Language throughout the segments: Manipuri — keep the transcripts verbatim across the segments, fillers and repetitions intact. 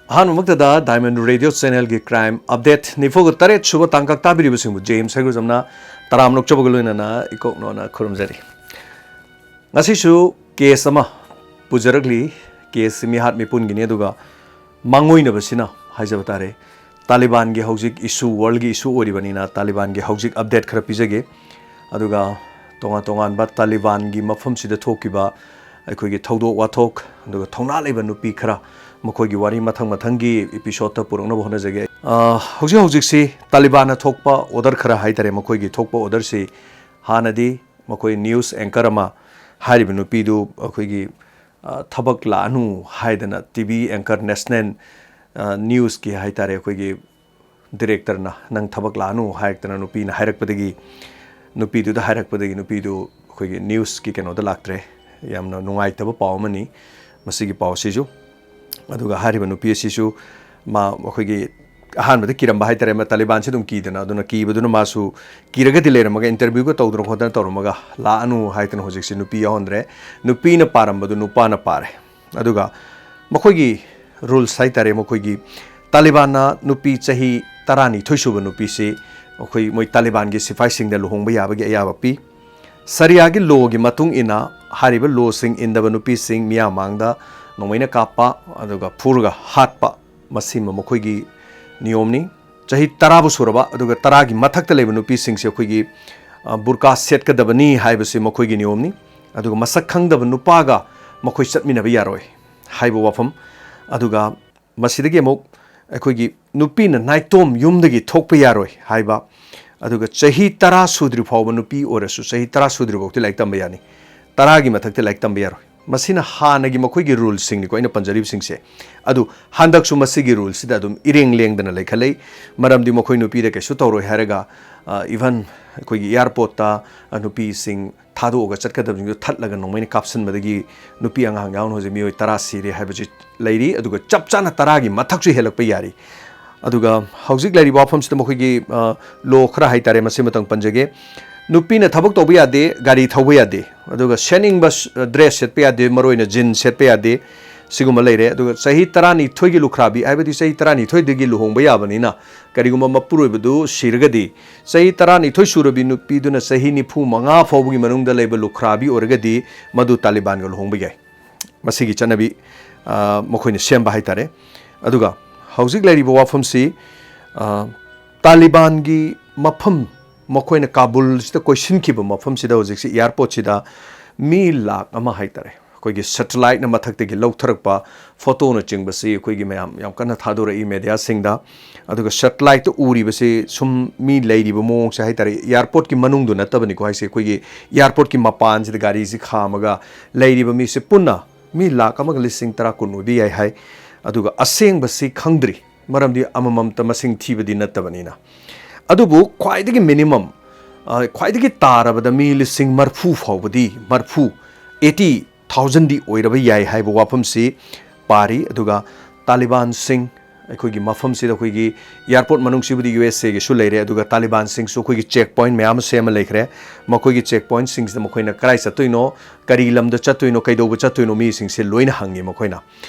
ꯑꯍꯥꯟꯕꯃꯛꯇꯗ Diamond Radio Channelꯒꯤ Crime Update ꯅꯤꯐꯨꯒ ꯇꯔꯦꯠ ꯁꯨꯕ ꯇꯥꯡꯀꯛ ꯇꯥꯕꯤꯔꯤꯕꯁꯤꯡꯕꯨ ꯖꯦꯝꯁ ꯍꯩꯒ꯭ꯔꯨꯖꯝꯅ ꯇꯔꯥꯝꯅ ꯑꯣꯛꯆꯕꯒ ꯂꯣꯏꯅꯅ ꯏꯀꯣꯛ ꯅꯣꯟꯅ ꯈꯨꯔꯨꯝꯖꯔꯤ꯫ ꯉꯁꯤꯁꯨ ꯀꯦꯁ ꯑꯃ ꯄꯨꯖꯔꯛꯂꯤ꯫ ꯀꯦꯁꯁꯤ ꯃꯤꯍꯥꯠ ꯃꯤꯄꯨꯟꯒꯤꯅꯤ, ꯑꯗꯨꯒ ꯃꯥꯡꯑꯣꯏꯅꯕꯁꯤꯅ ꯍꯥꯏꯖꯕ ꯇꯥꯔꯦ, ꯇꯥꯂꯤꯕꯥꯟꯒꯤ ꯍꯧꯖꯤꯛ ꯏꯁꯨ, ꯋꯥꯔꯜꯒꯤ ꯏꯁꯨ ꯑꯣꯏꯔꯤꯕꯅꯤꯅ ꯇꯥꯂꯤꯕꯥꯟꯒꯤ ꯍꯧꯖꯤꯛ ꯑꯞꯗꯦꯠ ꯈꯔ ꯄꯤꯖꯒꯦ꯫ ꯑꯗꯨꯒ ꯇꯣꯉꯥꯟ ꯇꯣꯉꯥꯟꯕ ꯇꯥꯂꯤꯕꯥꯟꯒꯤ ꯃꯐꯝꯁꯤꯗ ꯊꯣꯛꯈꯤꯕ ꯑꯩꯈꯣꯏꯒꯤ ꯊꯧꯗꯣꯛ ꯋꯥꯊꯣꯛ, ꯑꯗꯨꯒ ꯊꯧꯅꯥ ꯂꯩꯕ ꯅꯨꯄꯤ ꯈꯔ, ꯃꯈꯣꯏꯒꯤ ꯋꯥꯔꯤ ꯃꯊꯪ ꯃꯊꯪꯒꯤ ꯏꯄꯤꯁꯣꯠꯇ ꯄꯨꯔꯛꯅꯕ ꯍꯣꯠꯅꯖꯒꯦ꯫ ꯑ, ꯍꯧꯖꯤꯛ ꯍꯧꯖꯤꯛꯁꯤ ꯇꯥꯂꯤꯕꯥꯟꯅ ꯊꯣꯛꯄ ꯑꯣꯔꯗꯔ ꯈꯔ ꯍꯥꯏꯇꯥꯔꯦ, ꯃꯈꯣꯏꯒꯤ ꯊꯣꯛꯄ ꯑꯣꯔꯗꯔꯁꯤ ꯍꯥꯟꯅꯗꯤ ꯃꯈꯣꯏ ꯅ꯭ꯌꯨꯁ ꯑꯦꯡꯀꯔ ꯑꯃ, ꯍꯥꯏꯔꯤꯕ ꯅꯨꯄꯤꯗꯨ ꯑꯩꯈꯣꯏꯒꯤ, ꯑ, ꯊꯕꯛ ꯂꯥꯛꯑꯅꯨ ꯍꯥꯏꯗꯅ ꯇꯤ ꯚꯤ ꯑꯦꯡꯀꯔ, ꯅꯦꯁꯅꯦꯜ, ꯑ, ꯅ꯭ꯌꯨꯁꯀꯤ ꯍꯥꯏꯇꯥꯔꯦ, ꯑꯩꯈꯣꯏꯒꯤ ꯗꯤꯔꯦꯛꯇꯔꯅ "ꯅꯪ ꯊꯕꯛ ꯂꯥꯛꯑꯅꯨ" ꯍꯥꯏꯔꯛꯇꯅ ꯅꯨꯄꯤꯅ ꯍꯥꯏꯔꯛꯄꯗꯒꯤ, ꯅꯨꯄꯤꯗꯨꯗ ꯍꯥꯏꯔꯛꯄꯗꯒꯤ ꯅꯨꯄꯤꯗꯨ ꯑꯩꯈꯣꯏꯒꯤ ꯅ꯭ꯌꯨꯁꯀꯤ ꯀꯩꯅꯣꯗ ꯂꯥꯛꯇ꯭ꯔꯦ꯫ ꯌꯥꯝꯅ ꯅꯨꯡꯉꯥꯏꯇꯕ ꯄꯥꯎ ꯑꯃꯅꯤ ꯃꯁꯤꯒꯤ ꯄꯥꯎ ꯑꯁꯤꯁꯨ꯫ ꯑꯗꯨꯒ ꯍꯥꯏꯔꯤꯕ ꯅꯨꯄꯤ ꯑꯁꯤꯁꯨ ꯃꯥ ꯑꯩꯈꯣꯏꯒꯤ ꯑꯍꯥꯟꯕꯗ ꯀꯤꯔꯝꯕ ꯍꯥꯏꯇꯥꯔꯦ, ꯃꯥ ꯇꯥꯂꯤꯕꯥꯟꯁꯤ ꯑꯗꯨꯝ ꯀꯤꯗꯅ, ꯑꯗꯨꯅ ꯀꯤꯕꯗꯨꯅ ꯃꯥꯁꯨ ꯀꯤꯔꯒꯗꯤ ꯂꯩꯔꯝꯃꯒ, ꯏꯟꯇꯔꯚ꯭ꯌꯨꯒ ꯇꯧꯗꯅ ꯈꯣꯠꯇꯅ ꯇꯧꯔꯝꯃꯒ, "ꯂꯥꯛꯑꯅꯨ" ꯍꯥꯏꯗꯅ ꯍꯧꯖꯤꯛꯁꯤ ꯅꯨꯄꯤ ꯌꯥꯎꯍꯟꯗ꯭ꯔꯦ꯫ ꯅꯨꯄꯤꯅ ꯄꯥꯔꯝꯕꯗꯨ ꯅꯨꯄꯥꯅ ꯄꯥꯔꯦ꯫ ꯑꯗꯨꯒ ꯃꯈꯣꯏꯒꯤ ꯔꯨꯜꯁ ꯍꯥꯏꯇꯥꯔꯦ, ꯃꯈꯣꯏꯒꯤ ꯇꯥꯂꯤꯕꯥꯟꯅ ꯅꯨꯄꯤ ꯆꯍꯤ ꯇꯔꯥꯅꯤꯊꯣꯏ ꯁꯨꯕ ꯅꯨꯄꯤꯁꯤ ꯑꯩꯈꯣꯏ ꯃꯣꯏ ꯇꯥꯂꯤꯕꯥꯟꯒꯤ ꯁꯤꯐꯥꯏꯁꯤꯡꯗ ꯂꯨꯍꯣꯡꯕ ꯌꯥꯕꯒꯤ ꯑꯌꯥꯕ ꯄꯤ꯫ ꯁꯔꯤꯌꯥꯒꯤ ꯂꯣꯒꯤ ꯃꯇꯨꯡ ꯏꯟꯅ ꯍꯥꯏꯔꯤꯕ ꯂꯣꯁꯤꯡ ꯏꯟꯗꯕ ꯅꯨꯄꯤꯁꯤꯡ ꯃꯤꯌꯥꯝ ꯃꯥꯡꯗ ꯅꯣꯡꯃꯩꯅ ꯀꯥꯞꯄ ꯑꯗꯨꯒ ꯐꯨꯔꯒ ꯍꯥꯠꯄ, ꯃꯁꯤꯃ ꯃꯈꯣꯏꯒꯤ ꯅꯤꯌꯣꯝꯅꯤ꯫ ꯆꯍꯤ ꯇꯔꯥꯕꯨ ꯁꯨꯔꯕ ꯑꯗꯨꯒ ꯇꯔꯥꯒꯤ ꯃꯊꯛꯇ ꯂꯩꯕ ꯅꯨꯄꯤꯁꯤꯡꯁꯦ ꯑꯩꯈꯣꯏꯒꯤ, ꯑ, ꯕꯨꯔꯀꯥ ꯁꯦꯠꯀꯗꯕꯅꯤ ꯍꯥꯏꯕꯁꯤ ꯃꯈꯣꯏꯒꯤ ꯅꯤꯌꯣꯝꯅꯤ꯫ ꯑꯗꯨꯒ ꯃꯁꯛ ꯈꯪꯗꯕ ꯅꯨꯄꯥꯒ ꯃꯈꯣꯏ ꯆꯠꯃꯤꯟꯅꯕ ꯌꯥꯔꯣꯏ ꯍꯥꯏꯕ ꯋꯥꯐꯝ꯫ ꯑꯗꯨꯒ ꯃꯁꯤꯗꯒꯤ ꯑꯃꯨꯛ ꯑꯩꯈꯣꯏꯒꯤ ꯅꯨꯄꯤꯅ ꯅꯥꯏꯇꯣꯝ ꯌꯨꯝꯗꯒꯤ ꯊꯣꯛꯄ ꯌꯥꯔꯣꯏ ꯍꯥꯏꯕ, ꯑꯗꯨꯒ ꯆꯍꯤ ꯇꯔꯥ ꯁꯨꯗ꯭ꯔꯤ ꯐꯥꯎꯕ ꯅꯨꯄꯤ ꯑꯣꯏꯔꯁꯨ ꯆꯍꯤ ꯇꯔꯥ ꯁꯨꯗ꯭ꯔꯤ ꯐꯥꯎꯗꯤ ꯂꯥꯏꯔꯤꯛ ꯇꯝꯕ ꯌꯥꯅꯤ, ꯇꯔꯥꯒꯤ ꯃꯊꯛꯇ ꯂꯥꯏꯔꯤꯛ ꯇꯝꯕ ꯌꯥꯔꯣꯏ꯫ ꯃꯁꯤꯅ ꯍꯥꯟꯅꯒꯤ ꯃꯈꯣꯏꯒꯤ ꯔꯨꯜꯁꯤꯡꯅꯤꯀꯣ ꯑꯩꯅ ꯄꯟꯖꯔꯤꯕꯁꯤꯡꯁꯦ꯫ ꯑꯗꯨ ꯍꯟꯗꯛꯁꯨ ꯃꯁꯤꯒꯤ ꯔꯨꯜꯁꯤꯗ ꯑꯗꯨꯝ ꯏꯔꯦꯡ ꯂꯦꯡꯗꯅ ꯂꯩꯈꯠꯂꯛꯏ꯫ ꯃꯔꯝꯗꯤ ꯃꯈꯣꯏ ꯅꯨꯄꯤꯗ ꯀꯩꯁꯨ ꯇꯧꯔꯣꯏ ꯍꯥꯏꯔꯒ, ꯑ, ꯏꯚꯟ ꯑꯩꯈꯣꯏꯒꯤ ꯑꯦꯌꯥꯔꯄꯣꯔꯠꯇ, ꯑ, ꯅꯨꯄꯤꯁꯤꯡ ꯊꯥꯗꯣꯛꯑꯒ ꯆꯠꯀꯗꯕꯁꯤꯡꯗꯨ ꯊꯠꯂꯒ ꯅꯣꯡꯃꯩꯅ ꯀꯥꯞꯁꯤꯟꯕꯗꯒꯤ ꯅꯨꯄꯤ ꯑꯉꯥꯡ ꯌꯥꯎꯅ ꯍꯧꯖꯤꯛ ꯃꯤꯑꯣꯏ ꯇꯔꯥ ꯁꯤꯔꯦ ꯍꯥꯏꯕꯁꯤ ꯂꯩꯔꯤ꯫ ꯑꯗꯨꯒ ꯆꯞ ꯆꯥꯅ ꯇꯔꯥꯒꯤ ꯃꯊꯛꯁꯨ ꯍꯦꯜꯂꯛꯄ ꯌꯥꯔꯤ꯫ ꯑꯗꯨꯒ ꯍꯧꯖꯤꯛ ꯂꯩꯔꯤꯕ ꯋꯥꯐꯝꯁꯤꯗ ꯃꯈꯣꯏꯒꯤ, ꯑ, ꯂꯣ ꯈꯔ ꯍꯥꯏꯇꯥꯔꯦ, ꯃꯁꯤꯃꯇꯪ ꯄꯟꯖꯒꯦ꯫ ꯅꯨꯄꯤꯅ ꯊꯕꯛ ꯇꯧꯕ ꯌꯥꯗꯦ, ꯒꯥꯔꯤ ꯊꯧꯕ ꯌꯥꯗꯦ, ꯑꯗꯨꯒ ꯁꯦꯠꯅꯤꯡꯕ ꯁ-, ꯗ꯭ꯔꯦꯁ ꯁꯦꯠꯄ ꯌꯥꯗꯦ, ꯃꯔꯨꯑꯣꯏꯅ ꯖꯤꯟꯁ ꯁꯦꯠꯄ ꯌꯥꯗꯦ, ꯁꯤꯒꯨꯝꯕ ꯂꯩꯔꯦ꯫ ꯑꯗꯨꯒ ꯆꯍꯤ ꯇꯔꯥꯅꯤꯊꯣꯏꯒꯤ ꯂꯨꯈ꯭ꯔꯥꯕꯤ ꯍꯥꯏꯕꯗꯤ ꯆꯍꯤ ꯇꯔꯥꯅꯤꯊꯣꯏꯗꯒꯤ ꯂꯨꯍꯣꯡꯕ ꯌꯥꯕꯅꯤꯅ, ꯀꯔꯤꯒꯨꯝꯕ ꯃꯄꯨꯔꯣꯏꯕꯗꯨ ꯁꯤꯔꯒꯗꯤ, ꯆꯍꯤ ꯇꯔꯥꯅꯤꯊꯣꯏ ꯁꯨꯔꯕꯤ ꯅꯨꯄꯤꯗꯨꯅ ꯆꯍꯤ ꯅꯤꯐꯨ ꯃꯉꯥ ꯐꯥꯎꯕꯒꯤ ꯃꯅꯨꯡꯗ ꯂꯩꯕ ꯂꯨꯈ꯭ꯔꯥꯕꯤ ꯑꯣꯏꯔꯒꯗꯤ, ꯃꯗꯨ ꯇꯥꯂꯤꯕꯥꯟꯒ ꯂꯨꯍꯣꯡꯕ ꯌꯥꯏ꯫ ꯃꯁꯤꯒꯤ ꯆꯠꯅꯕꯤ, ꯑ, ꯃꯈꯣꯏꯅ ꯁꯦꯝꯕ ꯍꯥꯏꯇꯥꯔꯦ꯫ ꯑꯗꯨꯒ ꯍꯧꯖꯤꯛ ꯂꯩꯔꯤꯕ ꯋꯥꯐꯝꯁꯤ, ꯑ, ꯇꯥꯂꯤꯕꯥꯟꯒꯤ ꯃꯐꯝ, ꯃꯈꯣꯏꯅ ꯀꯥꯕꯨꯜꯁꯤꯗ ꯀꯣꯏꯁꯤꯟꯈꯤꯕ ꯃꯐꯝꯁꯤꯗ ꯍꯧꯖꯤꯛꯁꯤ ꯑꯦꯌꯥꯔꯄꯣꯔꯠꯁꯤꯗ ꯃꯤ ꯂꯥꯛ ꯑꯃ ꯍꯥꯏꯇꯥꯔꯦ, ꯑꯩꯈꯣꯏꯒꯤ ꯁꯦꯇꯦꯂꯥꯏꯠꯅ ꯃꯊꯛꯇꯒꯤ ꯂꯧꯊꯔꯛꯄ ꯐꯣꯇꯣꯅꯆꯤꯡꯕꯁꯤ ꯑꯩꯈꯣꯏꯒꯤ ꯃꯌꯥꯝ ꯌꯥꯝ ꯀꯟꯅ ꯊꯥꯗꯣꯔꯛꯏ ꯃꯦꯗꯤꯌꯥꯁꯤꯡꯗ꯫ ꯑꯗꯨꯒ ꯁꯦꯇꯦꯂꯥꯏꯠꯇ ꯎꯔꯤꯕꯁꯤ ꯁꯨꯝ ꯃꯤ ꯂꯩꯔꯤꯕ ꯃꯑꯣꯡꯁꯦ ꯍꯥꯏꯇꯥꯔꯦ, ꯑꯦꯌꯥꯔꯄꯣꯔꯠꯀꯤ ꯃꯅꯨꯡꯗꯨ ꯅꯠꯇꯕꯅꯤꯀꯣ ꯍꯥꯏꯁꯦ, ꯑꯩꯈꯣꯏꯒꯤ ꯑꯦꯌꯥꯔꯄꯣꯔꯠꯀꯤ ꯃꯄꯥꯟꯁꯤꯗ ꯒꯥꯔꯤꯁꯤ ꯈꯥꯝꯃꯒ ꯂꯩꯔꯤꯕ ꯃꯤꯁꯦ ꯄꯨꯟꯅ ꯃꯤ ꯂꯥꯛ ꯑꯃꯒ ꯂꯤꯁꯤꯡ ꯇꯔꯥ ꯀꯨꯟ ꯑꯣꯏꯕ ꯌꯥꯏ ꯍꯥꯏ꯫ ꯑꯗꯨꯒ ꯑꯁꯦꯡꯕꯁꯤ ꯈꯪꯗ꯭ꯔꯤ, ꯃꯔꯝꯗꯤ ꯑꯃꯃꯝꯇ ꯃꯁꯤꯡ ꯊꯤꯕꯗꯤ ꯅꯠꯇꯕꯅꯤꯅ꯫ ꯑꯗꯨꯕꯨ ꯈ꯭ꯋꯥꯏꯗꯒꯤ ꯃꯤꯅꯤꯃꯝ, ꯑ, ꯈ꯭ꯋꯥꯏꯗꯒꯤ ꯇꯥꯔꯕꯗ ꯃꯤ ꯂꯤꯁꯤꯡ ꯃꯔꯐꯨ ꯐꯥꯎꯕꯗꯤ, ꯃꯔꯐꯨ, ꯑꯩꯠꯇꯤ ꯊꯥꯎꯖꯟꯗꯤ ꯑꯣꯏꯔꯕ ꯌꯥꯏ ꯍꯥꯏꯕ ꯋꯥꯐꯝꯁꯤ ꯄꯥꯔꯤ꯫ ꯑꯗꯨꯒ ꯇꯥꯂꯤꯕꯥꯟꯁꯤꯡ ꯑꯩꯈꯣꯏꯒꯤ ꯃꯐꯝꯁꯤꯗ, ꯑꯩꯈꯣꯏꯒꯤ ꯑꯦꯌꯥꯔꯄꯣꯔꯠ ꯃꯅꯨꯡꯁꯤꯕꯨꯗꯤ ꯌꯨ ꯑꯦꯁ ꯑꯦꯒꯤꯁꯨ ꯂꯩꯔꯦ, ꯑꯗꯨꯒ ꯇꯥꯂꯤꯕꯥꯟꯁꯤꯡꯁꯨ ꯑꯩꯈꯣꯏꯒꯤ ꯆꯦꯛ ꯄꯣꯏꯟꯠ ꯃꯌꯥꯝ ꯑꯃ ꯁꯦꯝꯃ ꯂꯩꯈ꯭ꯔꯦ꯫ ꯃꯈꯣꯏꯒꯤ ꯆꯦꯛ ꯄꯣꯏꯟꯠꯁꯤꯡꯁꯤꯗ ꯃꯈꯣꯏꯅ ꯀꯗꯥꯏ ꯆꯠꯇꯣꯏꯅꯣ, ꯀꯔꯤ ꯂꯝꯗ ꯆꯠꯇꯣꯏꯅꯣ, ꯀꯩꯗꯧꯕ ꯆꯠꯇꯣꯏꯅꯣ, ꯃꯤꯁꯤꯡꯁꯦ ꯂꯣꯏꯅ ꯍꯪꯉꯤ ꯃꯈꯣꯏꯅ꯫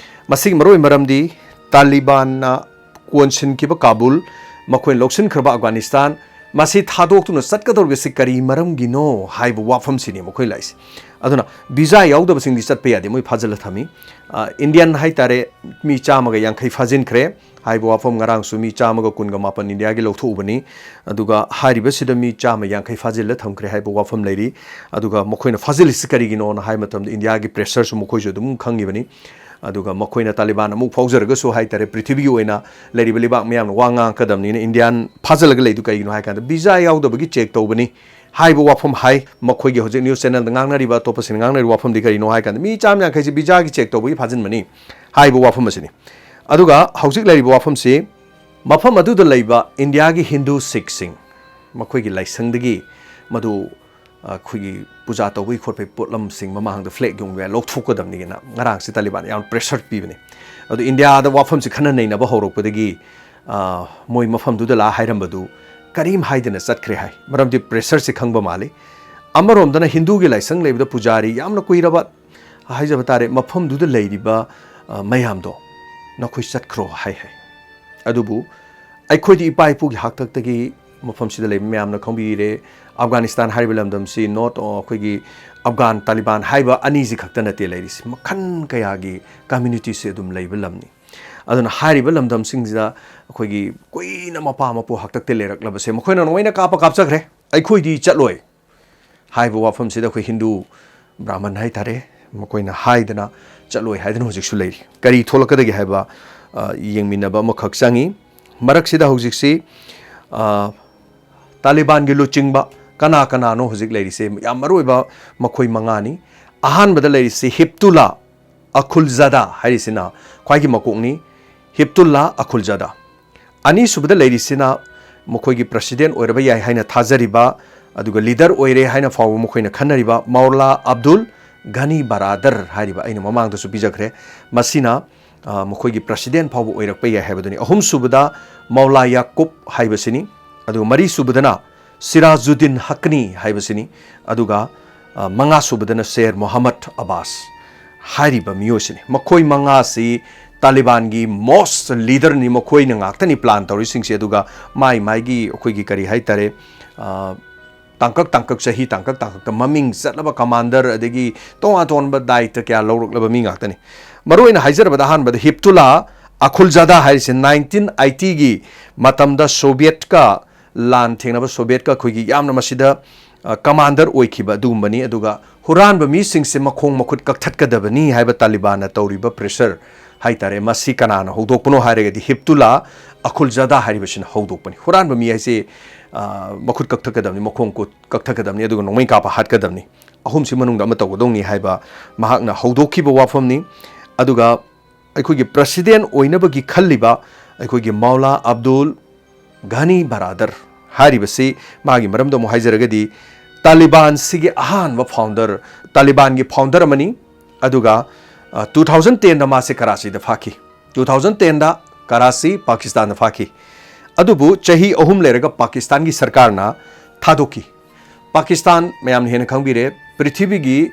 ꯃꯁꯤꯒꯤ ꯃꯔꯨꯑꯣꯏꯕ ꯃꯔꯝꯗꯤ ꯇꯥꯂꯤꯕꯥꯟꯅ ꯀꯣꯟꯁꯤꯟꯈꯤꯕ ꯀꯥꯕꯨꯜ, ꯃꯈꯣꯏꯅ ꯂꯧꯁꯤꯟꯈ꯭ꯔꯕ ꯑꯐꯒꯥꯅꯤꯁꯇꯥꯟ, ꯃꯁꯤ ꯊꯥꯗꯣꯛꯇꯨꯅ ꯆꯠꯀꯗꯧꯔꯤꯕꯁꯤ ꯀꯔꯤ ꯃꯔꯝꯒꯤꯅꯣ ꯍꯥꯏꯕ ꯋꯥꯐꯝꯁꯤꯅꯤ ꯃꯈꯣꯏ ꯂꯥꯛꯏꯁꯦ꯫ ꯑꯗꯨꯅ ꯚꯤꯖꯥ ꯌꯥꯎꯗꯕꯁꯤꯡꯗꯤ ꯆꯠꯄ ꯌꯥꯗꯦ, ꯃꯣꯏ ꯐꯥꯖꯤꯜꯂ ꯊꯝꯃꯤ꯫ ꯑ, ꯏꯟꯗꯤꯌꯟ ꯍꯥꯏꯇꯥꯔꯦ, ꯃꯤ ꯆꯥꯝꯃꯒ ꯌꯥꯡꯈꯩ ꯐꯥꯖꯤꯟꯈ꯭ꯔꯦ ꯍꯥꯏꯕ ꯋꯥꯐꯝ, ꯉꯔꯥꯡꯁꯨ ꯃꯤ ꯆꯥꯝꯃꯒ ꯀꯨꯟꯒ ꯃꯥꯄꯟ ꯏꯟꯗꯤꯌꯥꯒꯤ ꯂꯧꯊꯣꯛꯎꯕꯅꯤ꯫ ꯑꯗꯨꯒ ꯍꯥꯏꯔꯤꯕꯁꯤꯗ ꯃꯤ ꯆꯥꯝꯃ ꯌꯥꯡꯈꯩ ꯐꯥꯖꯤꯜꯂ ꯊꯝꯈ꯭ꯔꯦ ꯍꯥꯏꯕ ꯋꯥꯐꯝ ꯂꯩꯔꯤ꯫ ꯑꯗꯨꯒ ꯃꯈꯣꯏꯅ ꯐꯥꯖꯤꯜꯂꯤꯁꯤ ꯀꯔꯤꯒꯤꯅꯣꯅ ꯍꯥꯏꯕ ꯃꯇꯝꯗ, ꯏꯟꯗꯤꯌꯥꯒꯤ ꯄ꯭ꯔꯦꯁꯔꯁꯨ ꯃꯈꯣꯏꯁꯨ ꯑꯗꯨꯝ ꯈꯪꯉꯤꯕꯅꯤ꯫ ꯑꯗꯨꯒ ꯃꯈꯣꯏꯅ ꯇꯥꯂꯤꯕꯥꯟ ꯑꯃꯨꯛ ꯐꯥꯎꯖꯔꯒꯁꯨ ꯍꯥꯏꯇꯥꯔꯦ, ꯄ꯭ꯔꯤꯊꯤꯕꯤꯒꯤ ꯑꯣꯏꯅ ꯂꯩꯔꯤꯕ ꯂꯩꯕꯥꯛ ꯃꯌꯥꯝꯅ ꯋꯥ ꯉꯥꯡꯉꯛꯀꯗꯕꯅꯤꯅ, ꯏꯟꯗꯤꯌꯥꯟ ꯐꯥꯖꯤꯜꯂꯒ ꯂꯩꯗꯨ ꯀꯩꯒꯤꯅꯣ ꯍꯥꯏ ꯀꯥꯟꯗ, ꯚꯤꯖꯥ ꯌꯥꯎꯗꯕꯒꯤ ꯆꯦꯛ ꯇꯧꯕꯅꯤ ꯍꯥꯏꯕ ꯋꯥꯐꯝ ꯍꯥꯏ꯫ ꯃꯈꯣꯏꯒꯤ ꯍꯧꯖꯤꯛ ꯅ꯭ꯌꯨꯁ ꯆꯦꯅꯦꯜꯗ ꯉꯥꯡꯅꯔꯤꯕ, ꯑꯇꯣꯞꯄꯁꯤꯡꯅ ꯉꯥꯡꯅꯔꯤꯕ ꯋꯥꯐꯝꯗꯤ ꯀꯔꯤꯅꯣ ꯍꯥꯏ ꯀꯥꯟꯗ, ꯃꯤ ꯆꯥꯝ ꯌꯥꯡꯈꯩꯁꯤ ꯚꯤꯖꯥꯒꯤ ꯆꯦꯛ ꯇꯧꯕꯒꯤ ꯐꯥꯖꯤꯟꯕꯅꯤ ꯍꯥꯏꯕ ꯋꯥꯐꯝ ꯑꯁꯤꯅꯤ꯫ ꯑꯗꯨꯒ ꯍꯧꯖꯤꯛ ꯂꯩꯔꯤꯕ ꯋꯥꯐꯝꯁꯤ, ꯃꯐꯝ ꯑꯗꯨꯗ ꯂꯩꯕ ꯏꯟꯗꯤꯌꯥꯒꯤ ꯍꯤꯟꯗꯨ ꯁꯤꯈꯁꯤꯡ, ꯃꯈꯣꯏꯒꯤ ꯂꯥꯏꯁꯪꯗꯒꯤ ꯃꯗꯨ, ꯑ, ꯑꯩꯈꯣꯏꯒꯤ ꯄꯨꯖꯥ ꯇꯧꯕꯒꯤ ꯈꯣꯠꯄꯒꯤ ꯄꯣꯠꯂꯝꯁꯤꯡ ꯃꯃꯥꯡꯗ ꯐ꯭ꯂꯦꯒ ꯌꯨꯡꯕ ꯌꯥꯏ, ꯂꯧꯊꯣꯛꯀꯗꯕꯅꯤꯅ ꯉꯔꯥꯡꯁꯤ ꯇꯥꯂꯤꯕꯥꯟ ꯌꯥꯝ ꯄ꯭ꯔꯦꯁꯔ ꯄꯤꯕꯅꯤ꯫ ꯑꯗꯨ ꯏꯟꯗꯤꯌꯥꯗ ꯋꯥꯐꯝꯁꯤ ꯈꯟꯅ ꯅꯩꯅꯕ ꯍꯧꯔꯛꯄꯗꯒꯤ, ꯑ, ꯃꯣꯏ ꯃꯐꯝꯗꯨꯗ ꯂꯥꯛꯑ ꯍꯥꯏꯔꯝꯕꯗꯨ ꯀꯔꯤꯝ ꯍꯥꯏꯗꯅ ꯆꯠꯈ꯭ꯔꯦ ꯍꯥꯏ, ꯃꯔꯝꯗꯤ ꯄ꯭ꯔꯦꯁꯔꯁꯤ ꯈꯪꯕ ꯃꯥꯜꯂꯤ꯫ ꯑꯃꯔꯣꯝꯗꯅ ꯍꯤꯟꯗꯨꯒꯤ ꯂꯥꯏꯁꯪ ꯂꯩꯕꯗ ꯄꯨꯖꯥꯔꯤ ꯌꯥꯝꯅ ꯀꯨꯏꯔꯕ, ꯍꯥꯏꯖꯕ ꯇꯥꯔꯦ, ꯃꯐꯝꯗꯨꯗ ꯂꯩꯔꯤꯕ, ꯑ, ꯃꯌꯥꯝꯗꯣ ꯅꯈꯣꯏ ꯆꯠꯈ꯭ꯔꯣ ꯍꯥꯏ ꯍꯥꯏ꯫ ꯑꯗꯨꯕꯨ ꯑꯩꯈꯣꯏꯗꯤ ꯏꯄꯥ ꯏꯄꯨꯒꯤ ꯍꯥꯛꯇꯛꯇꯒꯤ ꯃꯐꯝꯁꯤꯗ ꯂꯩꯕ ꯃꯌꯥꯝꯅ ꯈꯪꯕꯤꯔꯦ, ꯑꯐꯒꯥꯅꯤꯁꯇꯥꯟ ꯍꯥꯏꯔꯤꯕ ꯂꯝꯗꯝꯁꯤ not, ꯑ, ꯑꯩꯈꯣꯏꯒꯤ ꯑꯐꯒꯥꯟ ꯇꯥꯂꯤꯕꯥꯟ ꯍꯥꯏꯕ ꯑꯅꯤꯁꯤ ꯈꯛꯇ ꯅꯠꯇꯦ ꯂꯩꯔꯤꯁꯤ, ꯃꯈꯜ ꯀꯌꯥꯒꯤ communityꯁꯤ ꯑꯗꯨꯝ ꯂꯩꯕ ꯂꯝꯅꯤ꯫ ꯑꯗꯨꯅ ꯍꯥꯏꯔꯤꯕ ꯂꯝꯗꯝꯁꯤꯡꯁꯤꯗ ꯑꯩꯈꯣꯏꯒꯤ ꯀꯨꯏꯅ ꯃꯄꯥ ꯃꯄꯨ ꯍꯥꯛꯇꯛꯇ ꯂꯩꯔꯛꯂꯕꯁꯦ ꯃꯈꯣꯏꯅ ꯅꯣꯡꯃꯩꯅ ꯀꯥꯞꯄ ꯀꯥꯞꯆꯈ꯭ꯔꯦ, ꯑꯩꯈꯣꯏꯗꯤ ꯆꯠꯂꯣꯏ ꯍꯥꯏꯕ ꯋꯥꯐꯝꯁꯤꯗ ꯑꯩꯈꯣꯏ ꯍꯤꯟꯗꯨ ꯕ꯭ꯔꯥꯍꯃꯟ ꯍꯥꯏꯇꯥꯔꯦ, ꯃꯈꯣꯏꯅ ꯍꯥꯏꯗꯅ ꯆꯠꯂꯣꯏ ꯍꯥꯏꯗꯅ ꯍꯧꯖꯤꯛꯁꯨ ꯂꯩꯔꯤ꯫ ꯀꯔꯤ ꯊꯣꯛꯂꯛꯀꯗꯒꯦ ꯍꯥꯏꯕ, ꯑ, ꯌꯦꯡꯃꯤꯟꯅꯕ ꯑꯃꯈꯛ ꯆꯪꯉꯤ꯫ ꯃꯔꯛꯁꯤꯗ ꯍꯧꯖꯤꯛꯁꯤ, ꯑ, ꯇꯥꯂꯤꯕꯥꯟꯒꯤ ꯂꯨꯆꯤꯡꯕ ꯀꯅꯥ ꯀꯅꯥꯅꯣ ꯍꯧꯖꯤꯛ ꯂꯩꯔꯤꯁꯦ? ꯌꯥꯝ ꯃꯔꯨ ꯑꯣꯏꯕ ꯃꯈꯣꯏ ꯃꯉꯥꯅꯤ꯫ ꯑꯍꯥꯟꯕꯗ ꯂꯩꯔꯤꯁꯤ ꯍꯤꯞꯇꯨꯂꯥ ꯑꯈꯨꯜꯖꯥꯗꯥ ꯍꯥꯏꯔꯤꯁꯤꯅ ꯈ꯭ꯋꯥꯏꯒꯤ ꯃꯀꯣꯛꯅꯤ, ꯍꯤꯞꯇꯨꯜꯂꯥ ꯑꯈꯨꯜꯖꯥꯗꯥ꯫ ꯑꯅꯤꯁꯨꯕꯗ ꯂꯩꯔꯤꯁꯤꯅ ꯃꯈꯣꯏꯒꯤ president ꯑꯣꯏꯔꯕ ꯌꯥꯏ ꯍꯥꯏꯅ ꯊꯥꯖꯔꯤꯕ, ꯑꯗꯨꯒ leader ꯑꯣꯏꯔꯦ ꯍꯥꯏꯅ ꯐꯥꯎꯕ ꯃꯈꯣꯏꯅ ꯈꯟꯅꯔꯤꯕ ꯃꯧꯂꯥ ꯑꯕꯗꯨꯜ ꯘꯅꯤ ꯕꯔꯥꯗꯔ ꯍꯥꯏꯔꯤꯕ ꯑꯩꯅ ꯃꯃꯥꯡꯗꯁꯨ ꯄꯤꯖꯈ꯭ꯔꯦ꯫ ꯃꯁꯤꯅ, ꯑ, ꯃꯈꯣꯏꯒꯤ president ꯐꯥꯎꯕ ꯑꯣꯏꯔꯛꯄ ꯌꯥꯏ ꯍꯥꯏꯕꯗꯨꯅꯤ꯫ ꯑꯍꯨꯝꯁꯨꯕꯗ ꯃꯧꯂꯥ ꯌꯥꯀꯨꯕ ꯍꯥꯏꯕꯁꯤꯅꯤ, ꯑꯗꯨꯒ ꯃꯔꯤꯁꯨꯕꯗꯅ ꯁꯤꯔꯥꯖꯨꯗꯤꯟ ꯍꯛꯅꯤ ꯍꯥꯏꯕꯁꯤꯅꯤ, ꯑꯗꯨꯒ, ꯑ, ꯃꯉꯥꯁꯨꯕꯗꯅ ꯁꯦꯔ ꯃꯣꯍꯝꯃꯗ ꯑꯕꯥꯁ ꯍꯥꯏꯔꯤꯕ ꯃꯤꯑꯣꯏꯁꯤꯅꯤ꯫ ꯃꯈꯣꯏ ꯃꯉꯥꯁꯤ ꯇꯥꯂꯤꯕꯥꯟꯒꯤ most leaderꯅꯤ, ꯃꯈꯣꯏꯅ ꯉꯥꯛꯇꯅꯤ plan ꯇꯧꯔꯤꯁꯤꯡꯁꯦ꯫ ꯑꯗꯨꯒ ꯃꯥꯏ ꯃꯥꯏꯒꯤ ꯑꯩꯈꯣꯏꯒꯤ ꯀꯔꯤ ꯍꯥꯏꯇꯥꯔꯦ, ꯑ, ꯇꯥꯡꯀꯛ ꯇꯥꯡꯀꯛ, ꯆꯍꯤ ꯇꯥꯡꯀꯛ ꯇꯥꯡꯀꯛꯇ ꯃꯃꯤꯡ ꯆꯠꯂꯕ commander, ꯑꯗꯒꯤ ꯇꯣꯉꯥꯟ ꯇꯣꯉꯥꯟꯕ ꯗꯥꯌꯤꯠꯇ ꯀꯌꯥ ꯂꯧꯔꯛꯂꯕ ꯃꯤ ꯉꯥꯛꯇꯅꯤ꯫ ꯃꯔꯨꯑꯣꯏꯅ ꯍꯥꯏꯖꯔꯕꯗ ꯑꯍꯥꯟꯕꯗ ꯍꯤꯞꯇꯨꯂꯥ ꯑꯈꯨꯜꯖꯥꯗꯥ ꯍꯥꯏꯔꯤꯁꯦ nineteen eightyꯒꯤ ꯃꯇꯝꯗ ꯁꯣꯚꯤꯌꯦꯠꯀ ꯂꯥꯟ ꯊꯦꯡꯅꯕ ꯁꯣꯚꯤꯌꯦꯠꯀ ꯑꯩꯈꯣꯏꯒꯤ ꯌꯥꯝꯅ ꯃꯁꯤꯗ, ꯑ, commander ꯑꯣꯏꯈꯤꯕ ꯑꯗꯨꯒꯨꯝꯕꯅꯤ꯫ ꯑꯗꯨꯒ ꯍꯨꯔꯥꯟꯕ ꯃꯤꯁꯤꯡꯁꯦ ꯃꯈꯣꯡ ꯃꯈꯨꯠ ꯀꯛꯊꯠꯀꯗꯕꯅꯤ ꯍꯥꯏꯕ ꯇꯥꯂꯤꯕꯥꯟꯅ ꯇꯧꯔꯤꯕ pressure ꯍꯥꯏꯇꯥꯔꯦ, ꯃꯁꯤ ꯀꯅꯥꯅ ꯍꯧꯗꯣꯛꯄꯅꯣ ꯍꯥꯏꯔꯒꯗꯤ ꯍꯤꯞꯇꯨꯂꯥ ꯑꯈꯨꯜꯖꯥꯗꯥ ꯍꯥꯏꯔꯤꯕꯁꯤꯅ ꯍꯧꯗꯣꯛꯄꯅꯤ꯫ ꯍꯨꯔꯥꯟꯕ ꯃꯤ ꯍꯥꯏꯁꯦ, ꯑ, ꯃꯈꯨꯠ ꯀꯛꯊꯠꯀꯗꯕꯅꯤ, ꯃꯈꯣꯡ ꯈꯨꯠ ꯀꯛꯊꯠꯀꯗꯕꯅꯤ, ꯑꯗꯨꯒ ꯅꯣꯡꯃꯩ ꯀꯥꯞꯄ ꯍꯥꯠꯀꯗꯕꯅꯤ꯫ ꯑꯍꯨꯝꯁꯤ ꯃꯅꯨꯡꯗ ꯑꯃ ꯇꯧꯒꯗꯧꯅꯤ ꯍꯥꯏꯕ ꯃꯍꯥꯛꯅ ꯍꯧꯗꯣꯛꯈꯤꯕ ꯋꯥꯐꯝꯅꯤ꯫ ꯑꯗꯨꯒ ꯑꯩꯈꯣꯏꯒꯤ president ꯑꯣꯏꯅꯕꯒꯤ ꯈꯜꯂꯤꯕ ꯑꯩꯈꯣꯏꯒꯤ ꯃꯧꯂꯥ ꯑꯕꯗꯨꯜ ꯘꯅꯤ ꯕꯔꯥꯗꯔ ꯍꯥꯏꯔꯤꯕꯁꯤ, ꯃꯥꯒꯤ ꯃꯔꯝꯗ ꯑꯃꯨꯛ ꯍꯥꯏꯖꯔꯒꯗꯤ, ꯇꯥꯂꯤꯕꯥꯟꯁꯤꯒꯤ ꯑꯍꯥꯟꯕ founder, ꯇꯥꯂꯤꯕꯥꯟꯒꯤ founder ꯑꯃꯅꯤ꯫ ꯑꯗꯨꯒ, ꯑ, two thousand tenꯗ ꯃꯥꯁꯦ ꯀꯔꯥꯆꯤꯗ ꯐꯥꯈꯤ꯫ Two thousand tenꯗ Karachi, ꯄꯥꯀꯤꯁꯇꯥꯟꯗ ꯐꯥꯈꯤ꯫ ꯑꯗꯨꯕꯨ ꯆꯍꯤ ꯑꯍꯨꯝ ꯂꯩꯔꯒ ꯄꯥꯀꯤꯁꯇꯥꯟꯒꯤ ꯁꯔꯀꯥꯔꯅ ꯊꯥꯗꯣꯛꯈꯤ꯫ ꯄꯥꯀꯤꯁꯇꯥꯟ ꯃꯌꯥꯝꯅ ꯍꯦꯟꯅ ꯈꯪꯕꯤꯔꯦ, ꯄ꯭ꯔꯤꯊꯤꯕꯤꯒꯤ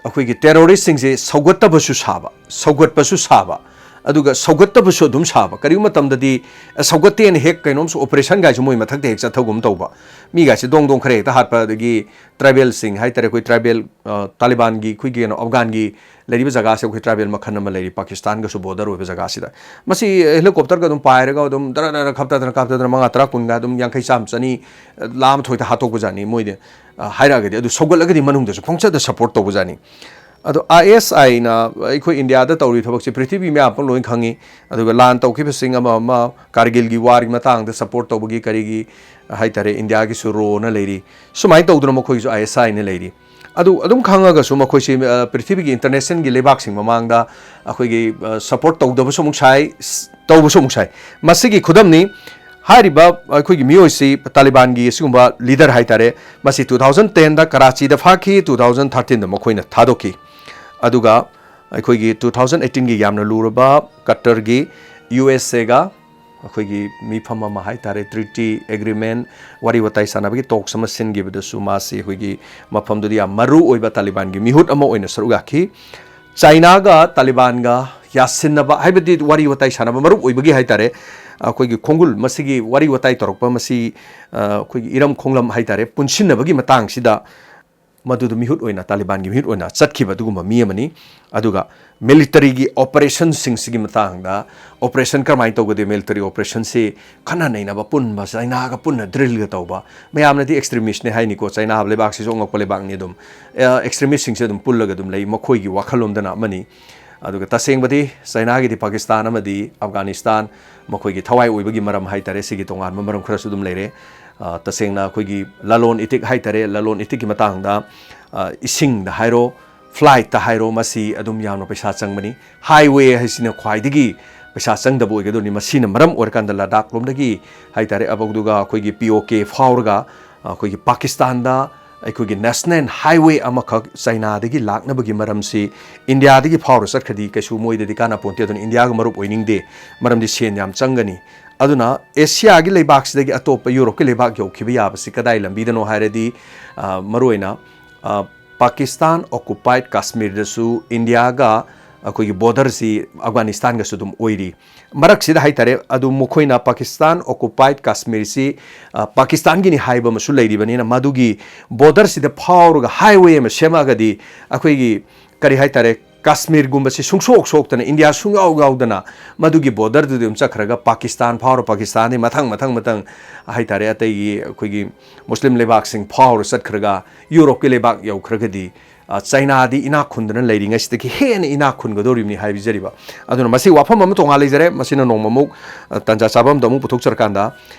ꯑꯩꯈꯣꯏꯒꯤ ꯇꯦꯔꯣꯔꯤꯁꯁꯤꯡꯁꯦ ꯁꯧꯒꯠꯇꯕꯁꯨ ꯁꯥꯕ, ꯁꯧꯒꯠꯄꯁꯨ ꯁꯥꯕ, ꯑꯗꯨꯒ ꯁꯧꯒꯠꯇꯕꯁꯨ ꯑꯗꯨꯝ ꯁꯥꯕ꯫ ꯀꯔꯤꯒꯨꯝꯕ ꯃꯇꯝꯗꯗꯤ, ꯑ, ꯁꯧꯒꯠꯇꯦꯅ ꯍꯦꯛ ꯀꯩꯅꯣꯝꯁꯨ ꯑꯣꯄꯔꯦꯁꯟꯒꯥꯏꯁꯨ ꯃꯣꯏ ꯃꯊꯛꯇ ꯍꯦꯛ ꯆꯠꯊꯒꯨꯝ ꯇꯧꯕ꯫ ꯃꯤꯒꯥꯏꯁꯦ ꯗꯣꯡ ꯗꯣꯡ ꯈꯔ ꯍꯦꯛꯇ ꯍꯥꯠꯄ, ꯑꯗꯒꯤ ꯇ꯭ꯔꯥꯏꯕꯦꯜꯁꯤꯡ ꯍꯥꯏꯇꯥꯔꯦ, ꯑꯩꯈꯣꯏ ꯇ꯭ꯔꯥꯏꯕꯦꯜ, ꯑ, ꯇꯥꯂꯤꯕꯥꯟꯒꯤ ꯑꯩꯈꯣꯏꯒꯤ ꯀꯩꯅꯣ ꯑꯐꯒꯥꯟꯒꯤ ꯂꯩꯔꯤꯕ ꯖꯒꯥꯁꯦ ꯑꯩꯈꯣꯏ ꯇ꯭ꯔꯥꯏꯕꯦꯜ ꯃꯈꯜ ꯑꯃ ꯂꯩꯔꯤ, ꯄꯥꯀꯤꯁꯇꯥꯟꯒꯁꯨ ꯕꯣꯔꯗꯔ ꯑꯣꯏꯕ ꯖꯒꯥꯁꯤꯗ꯫ ꯃꯁꯤ ꯍꯦꯂꯤꯀꯣꯞꯇꯔꯒ ꯑꯗꯨꯝ ꯄꯥꯏꯔꯒ ꯑꯗꯨꯝ ꯗꯔ ꯗꯔ ꯀꯥꯞꯊꯗꯅ ꯀꯥꯞꯊꯗꯅ ꯃꯉꯥ, ꯇꯔꯥ, ꯀꯨꯟꯒ ꯑꯗꯨꯝ ꯌꯥꯡꯈꯩ, ꯆꯥꯝꯃ, ꯆꯅꯤ, ꯂꯥ ꯑꯃ ꯊꯣꯏꯗ ꯍꯥꯠꯇꯣꯛꯄꯖꯥꯠꯅꯤ ꯃꯣꯏꯗꯤ꯫ ꯑ, ꯍꯥꯏꯔꯛꯑꯒꯗꯤ ꯑꯗꯨ ꯁꯧꯒꯠꯂꯒꯗꯤ ꯃꯅꯨꯡꯗꯁꯨ ꯄꯪꯆꯠꯇ ꯁꯞꯄꯣꯔꯠ ꯇꯧꯕꯖꯥꯠꯅꯤ꯫ ꯑꯗꯣ ꯑꯥꯏ ꯑꯦꯁ ꯑꯥꯏꯅ ꯑꯩꯈꯣꯏ ꯏꯟꯗꯤꯌꯥꯗ ꯇꯧꯔꯤꯕ ꯊꯕꯛꯁꯦ ꯄ꯭ꯔꯤꯊꯤꯕꯤ ꯃꯌꯥꯝ ꯄꯨꯝ ꯂꯣꯏ ꯈꯪꯉꯤ꯫ ꯑꯗꯨꯒ ꯂꯥꯟ ꯇꯧꯈꯤꯕꯁꯤꯡ ꯑꯃ ꯑꯃ, ꯀꯥꯔꯒꯤꯜꯒꯤ ꯋꯥꯔꯒꯤ ꯃꯇꯥꯡꯗ ꯁꯞꯄꯣꯔꯠ ꯇꯧꯕꯒꯤ ꯀꯔꯤꯒꯤ ꯍꯥꯏꯇꯥꯔꯦ, ꯏꯟꯗꯤꯌꯥꯒꯤꯁꯨ ꯔꯣꯅ ꯂꯩꯔꯤ꯫ ꯁꯨꯃꯥꯏꯅ ꯇꯧꯗꯅ ꯃꯈꯣꯏꯒꯤꯁꯨ ꯑꯥꯏ ꯑꯦꯁ ꯑꯥꯏꯅ ꯂꯩꯔꯤ꯫ ꯑꯗꯨ ꯑꯗꯨꯝ ꯈꯪꯉꯒꯁꯨ ꯃꯈꯣꯏꯁꯤ, ꯑ, ꯄ꯭ꯔꯤꯊꯤꯕꯤꯒꯤ ꯏꯟꯇꯔꯅꯦꯁꯅꯦꯜꯒꯤ ꯂꯩꯕꯥꯛꯁꯤꯡ ꯃꯃꯥꯡꯗ ꯑꯩꯈꯣꯏꯒꯤ, ꯑ, ꯁꯞꯄꯣꯔꯠ ꯇꯧꯗꯕꯁꯨ ꯑꯃꯨꯛ ꯁꯥꯏ, ꯁ-, ꯇꯧꯕꯁꯨ ꯑꯃꯨꯛ ꯁꯥꯏ꯫ ꯃꯁꯤꯒꯤ ꯈꯨꯗꯝꯅꯤ, ꯍꯥꯏꯔꯤꯕ ꯑꯩꯈꯣꯏꯒꯤ ꯃꯤꯑꯣꯏꯁꯤ, ꯇꯥꯂꯤꯕꯥꯟꯒꯤ ꯑꯁꯤꯒꯨꯝꯕ ꯂꯤꯗꯔ ꯍꯥꯏꯇꯥꯔꯦ, ꯃꯁꯤ two thousand ten ꯗ ꯀꯔꯥꯆꯤꯗ ꯐꯥꯈꯤ, two thousand thirteen ꯗ ꯃꯈꯣꯏꯅ ꯊꯥꯗꯣꯛꯈꯤ꯫ ꯑꯗꯨꯒ ꯑꯩꯈꯣꯏꯒꯤ two thousand eighteen ꯒꯤ ꯌꯥꯝꯅ ꯂꯨꯔꯕ ꯀꯇꯔꯒꯤ ꯌꯨ ꯑꯦꯁ ꯑꯦꯒ ꯑꯩꯈꯣꯏꯒꯤ ꯃꯤꯐꯝ ꯑꯃ ꯍꯥꯏꯇꯥꯔꯦ, ꯇ꯭ꯔꯤꯇꯤ ꯑꯦꯒ꯭ꯔꯤꯃꯦꯟ, ꯋꯥꯔꯤ ꯋꯥꯇꯥꯏ ꯁꯥꯟꯅꯕꯒꯤ ꯇꯣꯛꯁ ꯑꯃ ꯁꯤꯟꯈꯤꯕꯗꯁꯨ ꯃꯥꯁꯤ ꯑꯩꯈꯣꯏꯒꯤ ꯃꯐꯝꯗꯨꯗ ꯌꯥꯝ ꯃꯔꯨ ꯑꯣꯏꯕ ꯇꯥꯂꯤꯕꯥꯟꯒꯤ ꯃꯤꯍꯨꯠ ꯑꯃ ꯑꯣꯏꯅ ꯁꯔꯨꯛ ꯌꯥꯈꯤ꯫ ꯆꯥꯏꯅꯥꯒ ꯇꯥꯂꯤꯕꯥꯟꯒ ꯌꯥꯁꯤꯟꯅꯕ, ꯍꯥꯏꯕꯗꯤ ꯋꯥꯔꯤ ꯋꯥꯇꯥꯏ ꯁꯥꯟꯅꯕ ꯃꯔꯨꯞ ꯑꯣꯏꯕꯒꯤ ꯍꯥꯏꯇꯥꯔꯦ, ꯑꯩꯈꯣꯏꯒꯤ ꯈꯣꯡꯒꯨꯜ, ꯃꯁꯤꯒꯤ ꯋꯥꯔꯤ ꯋꯥꯇꯥꯏ ꯇꯧꯔꯛꯄ, ꯃꯁꯤ, ꯑ, ꯑꯩꯈꯣꯏꯒꯤ ꯏꯔꯝ ꯈꯣꯡꯂꯝ ꯍꯥꯏꯇꯥꯔꯦ, ꯄꯨꯟꯁꯤꯟꯅꯕꯒꯤ ꯃꯇꯥꯡꯁꯤꯗ ꯃꯗꯨꯗ ꯃꯤꯍꯨꯠ ꯑꯣꯏꯅ, ꯇꯥꯂꯤꯕꯥꯟꯒꯤ ꯃꯤꯍꯨꯠ ꯑꯣꯏꯅ ꯆꯠꯈꯤꯕ ꯑꯗꯨꯒꯨꯝꯕ ꯃꯤ ꯑꯃꯅꯤ꯫ ꯑꯗꯨꯒ ꯃꯤꯂꯤꯇꯔꯤꯒꯤ ꯑꯣꯄꯔꯦꯁꯟꯁꯤꯡꯁꯤꯒꯤ ꯃꯇꯥꯡꯗ, ꯑꯣꯄꯔꯦꯁꯟ ꯀꯔꯝꯍꯥꯏꯅ ꯇꯧꯒꯗꯦ, ꯃꯤꯂꯤꯇꯔꯤ ꯑꯣꯄꯔꯦꯁꯟꯁꯤ ꯈꯟꯅ ꯅꯩꯅꯕ, ꯄꯨꯟꯕ, ꯆꯥꯏꯅꯥꯒ ꯄꯨꯟꯅ ꯗ꯭ꯔꯤꯜꯒ ꯇꯧꯕ, ꯃꯌꯥꯝꯅꯗꯤ ꯑꯦꯛꯁꯇ꯭ꯔꯤꯃꯤꯁꯅꯦ ꯍꯥꯏꯅꯤꯀꯣ, ꯆꯥꯏꯅꯥ ꯍꯥꯏꯕ ꯂꯩꯕꯥꯛꯁꯤꯁꯨ ꯑꯉꯛꯄ ꯂꯩꯕꯥꯛꯅꯤ꯫ ꯑꯗꯨꯝ, ꯑ, ꯑꯦꯛꯁꯇ꯭ꯔꯤꯃꯤꯁꯁꯤꯡꯁꯦ ꯑꯗꯨꯝ ꯄꯨꯜꯂꯒ ꯑꯗꯨꯝ ꯂꯩ, ꯃꯈꯣꯏꯒꯤ ꯋꯥꯈꯜꯂꯣꯟꯗꯅ ꯑꯃꯅꯤ꯫ ꯑꯗꯨꯒ ꯇꯁꯦꯡꯕꯗꯤ ꯆꯥꯏꯅꯥꯒꯤꯗꯤ ꯄꯥꯀꯤꯁꯇꯥꯟ ꯑꯃꯗꯤ ꯑꯐꯒꯥꯅꯤꯁꯇꯥꯟ ꯃꯈꯣꯏꯒꯤ ꯊꯋꯥꯏ ꯑꯣꯏꯕꯒꯤ ꯃꯔꯝ ꯍꯥꯏꯇꯥꯔꯦ, ꯁꯤꯒꯤ ꯇꯣꯉꯥꯟꯕ ꯃꯔꯝ ꯈꯔꯁꯨ ꯑꯗꯨꯝ ꯂꯩꯔꯦ꯫ ꯑ, ꯇꯁꯦꯡꯅ ꯑꯩꯈꯣꯏꯒꯤ ꯂꯂꯣꯟ ꯏꯇꯤꯛ ꯍꯥꯏꯇꯥꯔꯦ, ꯂꯂꯣꯟ ꯏꯇꯤꯛꯀꯤ ꯃꯇꯥꯡꯗ, ꯑ, ꯏꯁꯤꯡꯗ ꯍꯥꯏꯔꯣ, ꯐ꯭ꯂꯥꯏꯠꯇ ꯍꯥꯏꯔꯣ, ꯃꯁꯤ ꯑꯗꯨꯝ ꯌꯥꯝꯅ ꯄꯩꯁꯥ ꯆꯪꯕꯅꯤ꯫ ꯍꯥꯏꯋꯦ ꯍꯥꯏꯁꯤꯅ ꯈ꯭ꯋꯥꯏꯗꯒꯤ ꯄꯩꯁꯥ ꯆꯪꯗꯕ ꯑꯣꯏꯒꯗꯧꯔꯤꯅꯤ꯫ ꯃꯁꯤꯅ ꯃꯔꯝ ꯑꯣꯏꯔꯀꯥꯟꯗ ꯂꯗꯥꯈ ꯂꯣꯝꯗꯒꯤ ꯍꯥꯏꯇꯥꯔꯦ, ꯑꯕꯧꯗꯨꯒ ꯑꯩꯈꯣꯏꯒꯤ ꯄꯤ ꯑꯣ ꯀꯦ ꯐꯥꯎꯔꯒ ꯑꯩꯈꯣꯏꯒꯤ ꯄꯥꯀꯤꯁꯇꯥꯟꯗ ꯑꯩꯈꯣꯏꯒꯤ ꯅꯦꯁꯅꯦꯜ ꯍꯥꯏꯋꯦ ꯑꯃꯈꯛ ꯆꯥꯏꯅꯥꯗꯒꯤ ꯂꯥꯛꯅꯕꯒꯤ ꯃꯔꯝꯁꯤ ꯏꯟꯗꯤꯌꯥꯗꯒꯤ ꯐꯥꯎꯔ ꯆꯠꯈ꯭ꯔꯗꯤ ꯀꯩꯁꯨ ꯃꯣꯏꯗꯗꯤ ꯀꯥꯟꯅ ꯄꯣꯟꯇꯦ꯫ ꯑꯗꯨꯅ ꯏꯟꯗꯤꯌꯥꯒ ꯃꯔꯨꯞ ꯑꯣꯏꯅꯤꯡꯗꯦ, ꯃꯔꯝꯗꯤ ꯁꯦꯟ ꯌꯥꯝ ꯆꯪꯒꯅꯤ꯫ ꯑꯗꯨꯅ ꯑꯦꯁꯤꯌꯥꯒꯤ ꯂꯩꯕꯥꯛꯁꯤꯗꯒꯤ ꯑꯇꯣꯞꯄ ꯌꯨꯔꯣꯞꯀꯤ ꯂꯩꯕꯥꯛ ꯌꯧꯈꯤꯕ ꯌꯥꯕꯁꯤ ꯀꯗꯥꯏ ꯂꯝꯕꯤꯗꯅꯣ ꯍꯥꯏꯔꯗꯤ, ꯑ, ꯃꯔꯨꯑꯣꯏꯅ, ꯑ, ꯄꯥꯀꯤꯁꯇꯥꯟ ꯑꯣꯀꯨꯄꯥꯏꯠ ꯀꯥꯁꯃꯤꯔꯗꯁꯨ ꯏꯟꯗꯤꯌꯥꯒ ꯑꯩꯈꯣꯏꯒꯤ ꯕꯣꯔꯗꯔꯁꯤ ꯑꯐꯒꯥꯅꯤꯁꯇꯥꯟꯒꯁꯨ ꯑꯗꯨꯝ ꯑꯣꯏꯔꯤ꯫ ꯃꯔꯛꯁꯤꯗ ꯍꯥꯏꯇꯥꯔꯦ, ꯑꯗꯨ ꯃꯈꯣꯏꯅ ꯄꯥꯀꯤꯁꯇꯥꯟ ꯑꯣꯀꯨꯄꯥꯏꯠ ꯀꯥꯁꯃꯤꯔꯁꯤ, ꯑ, ꯄꯥꯀꯤꯁꯇꯥꯟꯒꯤꯅꯤ ꯍꯥꯏꯕ ꯑꯃꯁꯨ ꯂꯩꯔꯤꯕꯅꯤꯅ, ꯃꯗꯨꯒꯤ ꯕꯣꯔꯗꯔꯁꯤꯗ ꯐꯥꯎꯔꯒ ꯍꯥꯏꯋꯦ ꯑꯃ ꯁꯦꯝꯃꯛꯑꯒꯗꯤ ꯑꯩꯈꯣꯏꯒꯤ, ꯀꯔꯤ ꯍꯥꯏꯇꯥꯔꯦ, ꯀꯥꯁꯃꯤꯔꯒꯨꯝꯕꯁꯤ ꯁꯨꯡꯁꯣꯛ ꯁꯣꯛꯇꯅ ꯏꯟꯗꯤꯌꯥ ꯁꯨꯡꯌꯥꯎ ꯌꯥꯎꯗꯅ ꯃꯗꯨꯒꯤ ꯕꯣꯔꯗꯔꯗꯨꯗꯤ ꯑꯗꯨꯝ ꯆꯠꯈ꯭ꯔꯒ ꯄꯥꯀꯤꯁꯇꯥꯟ ꯐꯥꯎꯔ, ꯄꯥꯀꯤꯁꯇꯥꯟꯗꯤ ꯃꯊꯪ ꯃꯊꯪ ꯃꯊꯪ ꯍꯥꯏꯇꯥꯔꯦ, ꯑꯇꯩꯒꯤ ꯑꯩꯈꯣꯏꯒꯤ ꯃꯨꯁꯂꯤꯝ ꯂꯩꯕꯥꯛꯁꯤꯡ ꯐꯥꯎꯔ ꯆꯠꯈ꯭ꯔꯒ ꯌꯨꯔꯣꯞꯀꯤ ꯂꯩꯕꯥꯛ ꯌꯧꯈ꯭ꯔꯒꯗꯤ, ꯑ, ꯆꯩꯅꯥꯗꯤ ꯏꯅꯥꯛ ꯈꯨꯟꯗꯅ ꯂꯩꯔꯤꯉꯩꯁꯤꯗꯒꯤ ꯍꯦꯟꯅ ꯏꯅꯥꯛ ꯈꯨꯟꯒꯗꯧꯔꯤꯕꯅꯤ ꯍꯥꯏꯖꯔꯤꯕ꯫ ꯑꯗꯨꯅ ꯃꯁꯤ ꯋꯥꯐꯝ ꯑꯃ ꯇꯣꯉꯥꯟ ꯂꯩꯖꯔꯦ, ꯃꯁꯤꯅ ꯅꯣꯡꯃꯃꯨꯛ, ꯑ, ꯇꯥꯟꯖꯥ ꯆꯥꯕ ꯑꯃꯗ ꯑꯃꯨꯛ ꯄꯨꯊꯣꯛꯆꯔꯀꯥꯟꯗ,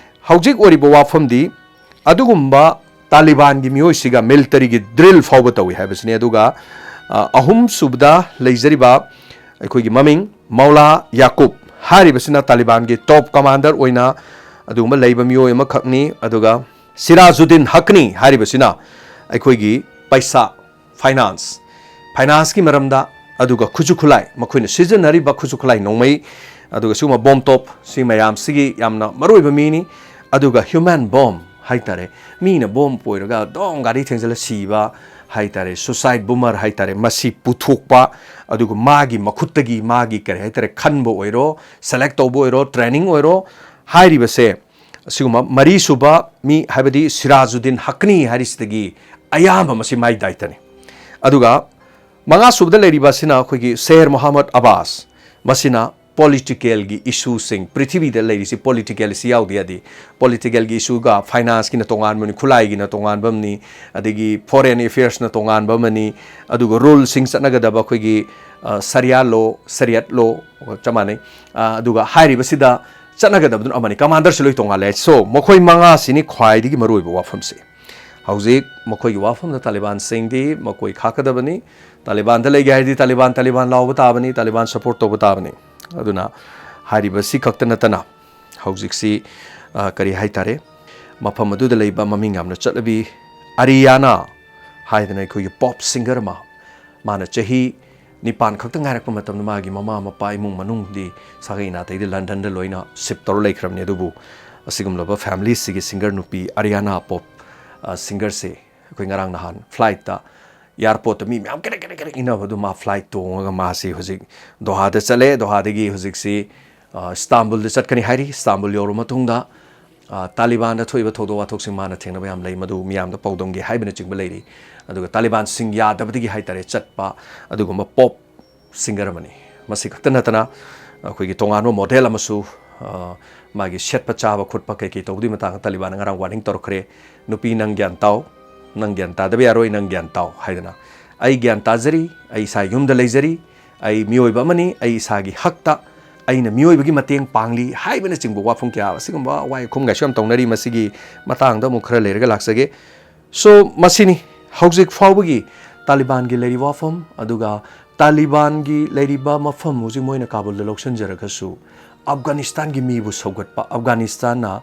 ꯍꯧꯖꯤꯛ ꯑꯣꯏꯔꯤꯕ ꯋꯥꯐꯝꯗꯤ ꯑꯗꯨꯒꯨꯝꯕ ꯇꯥꯂꯤꯕꯥꯟꯒꯤ ꯃꯤꯑꯣꯏꯁꯤꯒ ꯃꯤꯂꯤꯇꯔꯤꯒꯤ ꯗ꯭ꯔꯤꯜ ꯐꯥꯎꯕ ꯇꯧꯏ ꯍꯥꯏꯕꯁꯤꯅꯤ꯫ ꯑꯗꯨꯒ, ꯑ, ꯑꯍꯨꯝꯁꯨꯕꯗ ꯂꯩꯖꯔꯤꯕ ꯑꯩꯈꯣꯏꯒꯤ ꯃꯃꯤꯡ ꯃꯧꯂꯥ ꯌꯥꯀꯨꯕ ꯍꯥꯏꯔꯤꯕꯁꯤꯅ ꯇꯥꯂꯤꯕꯥꯟꯒꯤ ꯇꯣꯞ ꯀꯃꯥꯟꯗꯔ ꯑꯣꯏꯅ ꯑꯗꯨꯒꯨꯝꯕ ꯂꯩꯕ ꯃꯤꯑꯣꯏ ꯑꯃꯈꯛꯅꯤ꯫ ꯑꯗꯨꯒ ꯁꯤꯔꯥꯖꯨꯗꯤꯟ ꯍꯛꯅꯤ ꯍꯥꯏꯔꯤꯕꯁꯤꯅ ꯑꯩꯈꯣꯏꯒꯤ ꯄꯩꯁꯥ, ꯐꯥꯏꯅꯥꯟꯁ, ꯐꯥꯏꯅꯥꯟꯁꯀꯤ ꯃꯔꯝꯗ, ꯑꯗꯨꯒ ꯈꯨꯠꯁꯨ ꯈꯨꯠꯂꯥꯏ, ꯃꯈꯣꯏꯅ ꯁꯤꯖꯤꯟꯅꯔꯤꯕ ꯈꯨꯠꯁꯨ ꯈꯨꯠꯂꯥꯏ ꯅꯣꯡꯃꯩ, ꯑꯗꯨꯒ ꯁꯤꯒꯨꯝꯕ ꯕꯣꯝ ꯇꯣꯞ, ꯁꯤ ꯃꯌꯥꯝꯁꯤꯒꯤ ꯌꯥꯝꯅ ꯃꯔꯨꯑꯣꯏꯕ ꯃꯤꯅꯤ꯫ ꯑꯗꯨꯒ ꯍ꯭ꯌꯨꯃꯦꯟ ꯕꯣꯝ ꯍꯥꯏꯇꯥꯔꯦ, ꯃꯤꯅ ꯕꯣꯝ ꯄꯣꯏꯔꯒ ꯗꯣꯡ ꯒꯥꯔꯤ ꯊꯦꯡꯖꯤꯜꯂ ꯁꯤꯕ ꯍꯥꯏꯇꯥꯔꯦ, ꯁꯨꯁꯥꯏꯠ ꯕꯣꯃꯔ ꯍꯥꯏꯇꯥꯔꯦ, ꯃꯁꯤ ꯄꯨꯊꯣꯛꯄ, ꯑꯗꯨꯒ ꯃꯥꯒꯤ ꯃꯈꯨꯠꯇꯒꯤ ꯃꯥꯒꯤ, ꯀꯔꯤ ꯍꯥꯏꯇꯥꯔꯦ, ꯈꯟꯕ ꯑꯣꯏꯔꯣ, ꯁꯦꯂꯦꯛ ꯇꯧꯕ ꯑꯣꯏꯔꯣ, ꯇ꯭ꯔꯦꯅꯤꯡ ꯑꯣꯏꯔꯣ, ꯍꯥꯏꯔꯤꯕꯁꯦ, ꯑꯁꯤꯒꯨꯝꯕ ꯃꯔꯤꯁꯨꯕ ꯃꯤ, ꯍꯥꯏꯕꯗꯤ ꯁꯤꯔꯥꯖꯨꯗꯤꯟ ꯍꯛꯅꯤ ꯍꯥꯏꯔꯤꯁꯤꯗꯒꯤ ꯑꯌꯥꯝꯕ ꯃꯁꯤ ꯃꯥꯏ ꯗꯥꯏꯇꯅꯤ꯫ ꯑꯗꯨꯒ ꯃꯉꯥꯁꯨꯕꯗ ꯂꯩꯔꯤꯕ ꯑꯁꯤꯅ ꯑꯩꯈꯣꯏꯒꯤ ꯁꯦꯔ ꯃꯣꯍꯝꯃꯗ ꯑꯕꯥꯁ, ꯃꯁꯤꯅ ꯄꯣꯂꯤꯇꯤꯀꯦꯜꯒꯤ ꯏꯁꯨꯁꯤꯡ, ꯄ꯭ꯔꯤꯊꯤꯕꯤꯗ ꯂꯩꯔꯤꯁꯤ ꯄꯣꯂꯤꯇꯤꯀꯦꯜ ꯏꯁꯨ ꯌꯥꯎꯗ ꯌꯥꯗꯦ꯫ ꯄꯣꯂꯤꯇꯤꯀꯦꯜꯒꯤ ꯏꯁꯨꯒ ꯐꯥꯏꯅꯥꯟꯁꯀꯤꯅ ꯇꯣꯉꯥꯟꯕꯅꯤ, ꯈꯨꯠꯂꯥꯏꯒꯤꯅ ꯇꯣꯉꯥꯟꯕ ꯑꯃꯅꯤ, ꯑꯗꯒꯤ ꯐꯣꯔꯦꯟ ꯑꯦꯐꯤꯌꯔꯁꯅ ꯇꯣꯉꯥꯟꯕ ꯑꯃꯅꯤ, ꯑꯗꯨꯒ ꯔꯨꯜꯁꯤꯡ ꯆꯠꯅꯒꯗꯕ ꯑꯩꯈꯣꯏꯒꯤ, ꯑ, ꯁꯔꯤꯌꯥ ꯂꯣ, ꯁꯔꯤꯌꯠ ꯂꯣ, ꯆꯞ ꯃꯥꯟꯅꯩ꯫ ꯑ, ꯑꯗꯨꯒ ꯍꯥꯏꯔꯤꯕꯁꯤꯗ ꯆꯠꯅꯒꯗꯕꯗꯨꯅ ꯑꯃꯅꯤ, ꯀꯃꯥꯟꯗꯔꯁꯤ ꯂꯣꯏ ꯇꯣꯉꯥꯜꯂꯦ꯫ So, ꯃꯈꯣꯏ ꯃꯉꯥꯁꯤꯅꯤ ꯈ꯭ꯋꯥꯏꯗꯒꯤ ꯃꯔꯨꯑꯣꯏꯕ ꯋꯥꯐꯝꯁꯦ꯫ ꯍꯧꯖꯤꯛ ꯃꯈꯣꯏꯒꯤ ꯋꯥꯐꯝꯗ ꯇꯥꯂꯤꯕꯥꯟꯁꯤꯡꯗꯤ ꯃꯈꯣꯏ ꯈꯥꯛꯀꯗꯕꯅꯤ꯫ ꯇꯥꯂꯤꯕꯥꯟꯗ ꯂꯩꯒꯦ ꯍꯥꯏꯔꯗꯤ ꯇꯥꯂꯤꯕꯥꯟ, ꯇꯥꯂꯤꯕꯥꯟ ꯂꯥꯎꯕ ꯇꯥꯕꯅꯤ, ꯇꯥꯂꯤꯕꯥꯟ ꯁꯄꯣꯔꯠ ꯇꯧꯕ ꯇꯥꯕꯅꯤ꯫ ꯑꯗꯨꯅ ꯍꯥꯏꯔꯤꯕꯁꯤ ꯈꯛꯇ ꯅꯠꯇꯅ ꯍꯧꯖꯤꯛꯁꯤ, ꯑ, ꯀꯔꯤ ꯍꯥꯏꯇꯥꯔꯦ, ꯃꯐꯝ ꯑꯗꯨꯗ ꯂꯩꯕ ꯃꯃꯤꯡ ꯌꯥꯝꯅ ꯆꯠꯅꯕꯤ ꯑꯔꯤꯌꯥꯅꯥ ꯍꯥꯏꯗꯅ ꯑꯩꯈꯣꯏꯒꯤ ꯄꯣꯞ ꯁꯤꯡꯒꯔ ꯑꯃ, ꯃꯥꯅ ꯆꯍꯤ ꯅꯤꯄꯥꯟ ꯈꯛꯇ ꯉꯥꯏꯔꯛꯄ ꯃꯇꯝꯗ ꯃꯥꯒꯤ ꯃꯃꯥ ꯃꯄꯥ ꯏꯃꯨꯡ ꯃꯅꯨꯡꯗꯤ ꯁꯥꯒꯩ ꯅꯥꯇꯩꯗꯤ ꯂꯟꯗꯟꯗ ꯂꯣꯏꯅ ꯁꯤꯞ ꯇꯧꯔ ꯂꯩꯈ꯭ꯔꯕꯅꯤ꯫ ꯑꯗꯨꯕꯨ ꯑꯁꯤꯒꯨꯝꯂꯕ ꯐꯦꯃꯤꯂꯤꯁꯤꯒꯤ ꯁꯤꯡꯒꯔ ꯅꯨꯄꯤ ꯑꯔꯤꯌꯥꯅꯥ ꯄꯣꯞ, ꯑ, ꯁꯤꯡꯒꯔꯁꯦ ꯑꯩꯈꯣꯏ ꯉꯔꯥꯡ ꯅꯍꯥꯟ ꯐ꯭ꯂꯥꯏꯠꯇ ꯑꯦꯌꯥꯔꯄꯣꯔꯠꯇ ꯃꯤ ꯃꯌꯥꯝ ꯀꯦꯔꯦꯛ ꯀꯦꯔꯦꯛ ꯀꯦꯔꯦꯛ ꯏꯟꯅꯕꯗꯨ ꯃꯥ ꯐ꯭ꯂꯥꯏꯠ ꯇꯣꯡꯉꯒ ꯃꯥꯁꯤ ꯍꯧꯖꯤꯛ ꯗꯣꯍꯥꯗ ꯆꯠꯂꯦ꯫ ꯗꯣꯍꯥꯗꯒꯤ ꯍꯧꯖꯤꯛꯁꯤ, ꯑ, ꯏꯁꯇꯥꯟꯕꯨꯜꯗ ꯆꯠꯀꯅꯤ ꯍꯥꯏꯔꯤ꯫ ꯏꯁꯇꯥꯟꯕꯨꯜ ꯌꯧꯔꯕ ꯃꯇꯨꯡꯗ, ꯑ, ꯇꯥꯂꯤꯕꯥꯟꯗ ꯊꯣꯛꯏꯕ ꯊꯧꯗꯣꯛ ꯋꯥꯊꯣꯛꯁꯤꯡ ꯃꯥꯅ ꯊꯦꯡꯅꯕ ꯌꯥꯝ ꯂꯩ, ꯃꯗꯨ ꯃꯤꯌꯥꯝꯗ ꯄꯥꯎꯗꯝꯒꯦ ꯍꯥꯏꯕꯅꯆꯤꯡꯕ ꯂꯩꯔꯤ꯫ ꯑꯗꯨꯒ ꯇꯥꯂꯤꯕꯥꯟꯁꯤꯡ ꯌꯥꯗꯕꯗꯒꯤ ꯍꯥꯏꯇꯥꯔꯦ ꯆꯠꯄ ꯑꯗꯨꯒꯨꯝꯕ ꯄꯣꯞ ꯁꯤꯡꯒꯔ ꯑꯃꯅꯤ꯫ ꯃꯁꯤ ꯈꯛꯇ ꯅꯠꯇꯅ ꯑꯩꯈꯣꯏꯒꯤ ꯇꯣꯉꯥꯟꯕ ꯃꯣꯗꯦꯜ ꯑꯃꯁꯨ, ꯑ, ꯃꯥꯒꯤ ꯁꯦꯠꯄ ꯆꯥꯕ ꯈꯣꯠꯄ ꯀꯩ ꯀꯩ ꯇꯧꯕꯗꯨꯒꯤ ꯃꯇꯥꯡꯗ ꯇꯥꯂꯤꯕꯥꯟꯅ ꯉꯔꯥꯡ ꯋꯥꯔꯅꯤꯡ ꯇꯧꯔꯛꯈ꯭ꯔꯦ꯫ "ꯅꯨꯄꯤ ꯅꯪ ꯒ꯭ꯌꯥꯟ ꯇꯥꯎ, ꯅꯪ ꯒ꯭ꯌꯥꯟ ꯇꯥꯗꯕ ꯌꯥꯔꯣꯏ, ꯅꯪ ꯒ꯭ꯌꯥꯟ ꯇꯥꯎ" ꯍꯥꯏꯗꯅ꯫ "ꯑꯩ ꯒ꯭ꯌꯥꯟ ꯇꯥꯖꯔꯤ, ꯑꯩ ꯏꯁꯥ ꯌꯨꯝꯗ ꯂꯩꯖꯔꯤ, ꯑꯩ ꯃꯤꯑꯣꯏꯕ ꯑꯃꯅꯤ, ꯑꯩ ꯏꯁꯥꯒꯤ ꯍꯛꯇ ꯑꯩꯅ ꯃꯤꯑꯣꯏꯕꯒꯤ ꯃꯇꯦꯡ ꯄꯥꯡꯂꯤ" ꯍꯥꯏꯕꯅꯆꯤꯡꯕ ꯋꯥꯐꯝ ꯀꯌꯥ, ꯑꯁꯤꯒꯨꯝꯕ ꯋꯥꯍꯩ ꯈꯨꯝꯒꯥꯏꯁꯨ ꯌꯥꯝ ꯇꯧꯅꯔꯤ꯫ ꯃꯁꯤꯒꯤ ꯃꯇꯥꯡꯗ ꯑꯃꯨꯛ ꯈꯔ ꯂꯩꯔꯒ ꯂꯥꯛꯆꯒꯦ꯫ So, ꯃꯁꯤꯅꯤ ꯍꯧꯖꯤꯛ ꯐꯥꯎꯕꯒꯤ ꯇꯥꯂꯤꯕꯥꯟꯒꯤ ꯂꯩꯔꯤꯕ ꯋꯥꯐꯝ, ꯑꯗꯨꯒ ꯇꯥꯂꯤꯕꯥꯟꯒꯤ ꯂꯩꯔꯤꯕ ꯃꯐꯝ ꯍꯧꯖꯤꯛ ꯃꯣꯏꯅ ꯀꯥꯕꯨꯜꯗ ꯂꯧꯁꯤꯟꯖꯔꯒꯁꯨ, ꯑꯐꯒꯥꯅꯤꯁꯇꯥꯟꯒꯤ ꯃꯤꯕꯨ ꯁꯧꯒꯠꯄ, ꯑꯐꯒꯥꯅꯤꯁꯇꯥꯟꯅ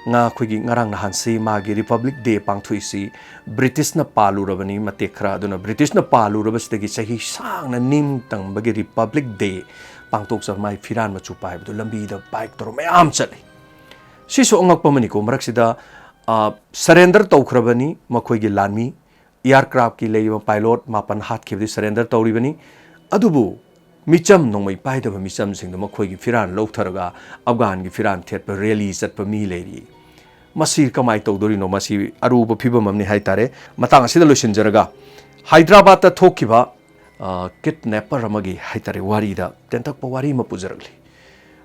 ꯉꯥ-, ꯑꯩꯈꯣꯏꯒꯤ ꯉꯔꯥꯡ ꯅꯍꯥꯟꯁꯤ ꯃꯥꯒꯤ ꯔꯤꯄꯕ꯭ꯂꯤꯛ ꯗꯦ ꯄꯥꯡꯊꯣꯛꯏꯁꯤ ꯕ꯭ꯔꯤꯇꯤꯁꯅ ꯄꯥꯜꯂꯨꯔꯕꯅꯤ ꯃꯇꯦꯛ ꯈꯔ꯫ ꯑꯗꯨꯅ ꯕ꯭ꯔꯤꯇꯤꯁꯅ ꯄꯥꯜꯂꯨꯔꯕꯁꯤꯗꯒꯤ ꯆꯍꯤ ꯁꯥꯡꯅ ꯅꯤꯡꯇꯝꯕꯒꯤ ꯔꯤꯄꯕ꯭ꯂꯤꯛ ꯗꯦ ꯄꯥꯡꯊꯣꯛꯆꯕ ꯃꯥꯒꯤ ꯐꯤꯔꯥꯟ ꯃꯆꯨ ꯄꯥꯏꯕꯗꯨ ꯂꯝꯕꯤꯗ ꯕꯥꯏꯛ ꯇꯧꯔ ꯃꯌꯥꯝ ꯆꯠꯂꯤ꯫ ꯁꯤꯁꯨ ꯑꯉꯛꯄ ꯑꯃꯅꯤꯀꯣ꯫ ꯃꯔꯛꯁꯤꯗ, ꯑ, ꯁꯔꯦꯟꯗꯔ ꯇꯧꯈ꯭ꯔꯕꯅꯤ ꯃꯈꯣꯏꯒꯤ ꯂꯥꯟꯃꯤ꯫ ꯑꯦꯌꯥꯔꯀ꯭ꯔꯥꯐꯀꯤ ꯂꯩꯔꯤꯕ ꯄꯥꯏꯂꯣꯠ ꯃꯥꯄꯟ ꯍꯥꯠꯈꯤꯕꯗꯤ ꯁꯔꯦꯟꯗꯔ ꯇꯧꯔꯤꯕꯅꯤ꯫ ꯑꯗꯨꯕꯨ ꯃꯤꯆꯝ, ꯅꯣꯡꯃꯩ ꯄꯥꯏꯗꯕ ꯃꯤꯆꯝꯁꯤꯡꯗꯨ ꯃꯈꯣꯏꯒꯤ ꯐꯤꯔꯥꯟ ꯂꯧꯊꯔꯒ ꯑꯐꯒꯥꯟꯒꯤ ꯐꯤꯔꯥꯟ ꯊꯦꯠꯄ ꯔꯦꯂꯤ ꯆꯠꯄ ꯃꯤ ꯂꯩꯔꯤ꯫ ꯃꯁꯤ ꯀꯃꯥꯏꯅ ꯇꯧꯗꯣꯔꯤꯅꯣ? ꯃꯁꯤ ꯑꯔꯨꯕ ꯐꯤꯕꯝ ꯑꯃꯅꯤ ꯍꯥꯏꯇꯥꯔꯦ꯫ ꯃꯇꯥꯡ ꯑꯁꯤꯗ ꯂꯣꯏꯁꯤꯟꯖꯔꯒ, ꯍꯥꯏꯗ꯭ꯔꯕꯥꯗꯇ ꯊꯣꯛꯈꯤꯕ, ꯑ, ꯀꯤꯗꯅꯦꯄꯔ ꯑꯃꯒꯤ ꯍꯥꯏꯇꯥꯔꯦ ꯋꯥꯔꯤꯗ ꯇꯦꯟꯇꯛꯄ ꯋꯥꯔꯤ ꯑꯃ ꯄꯨꯖꯔꯛꯂꯤ꯫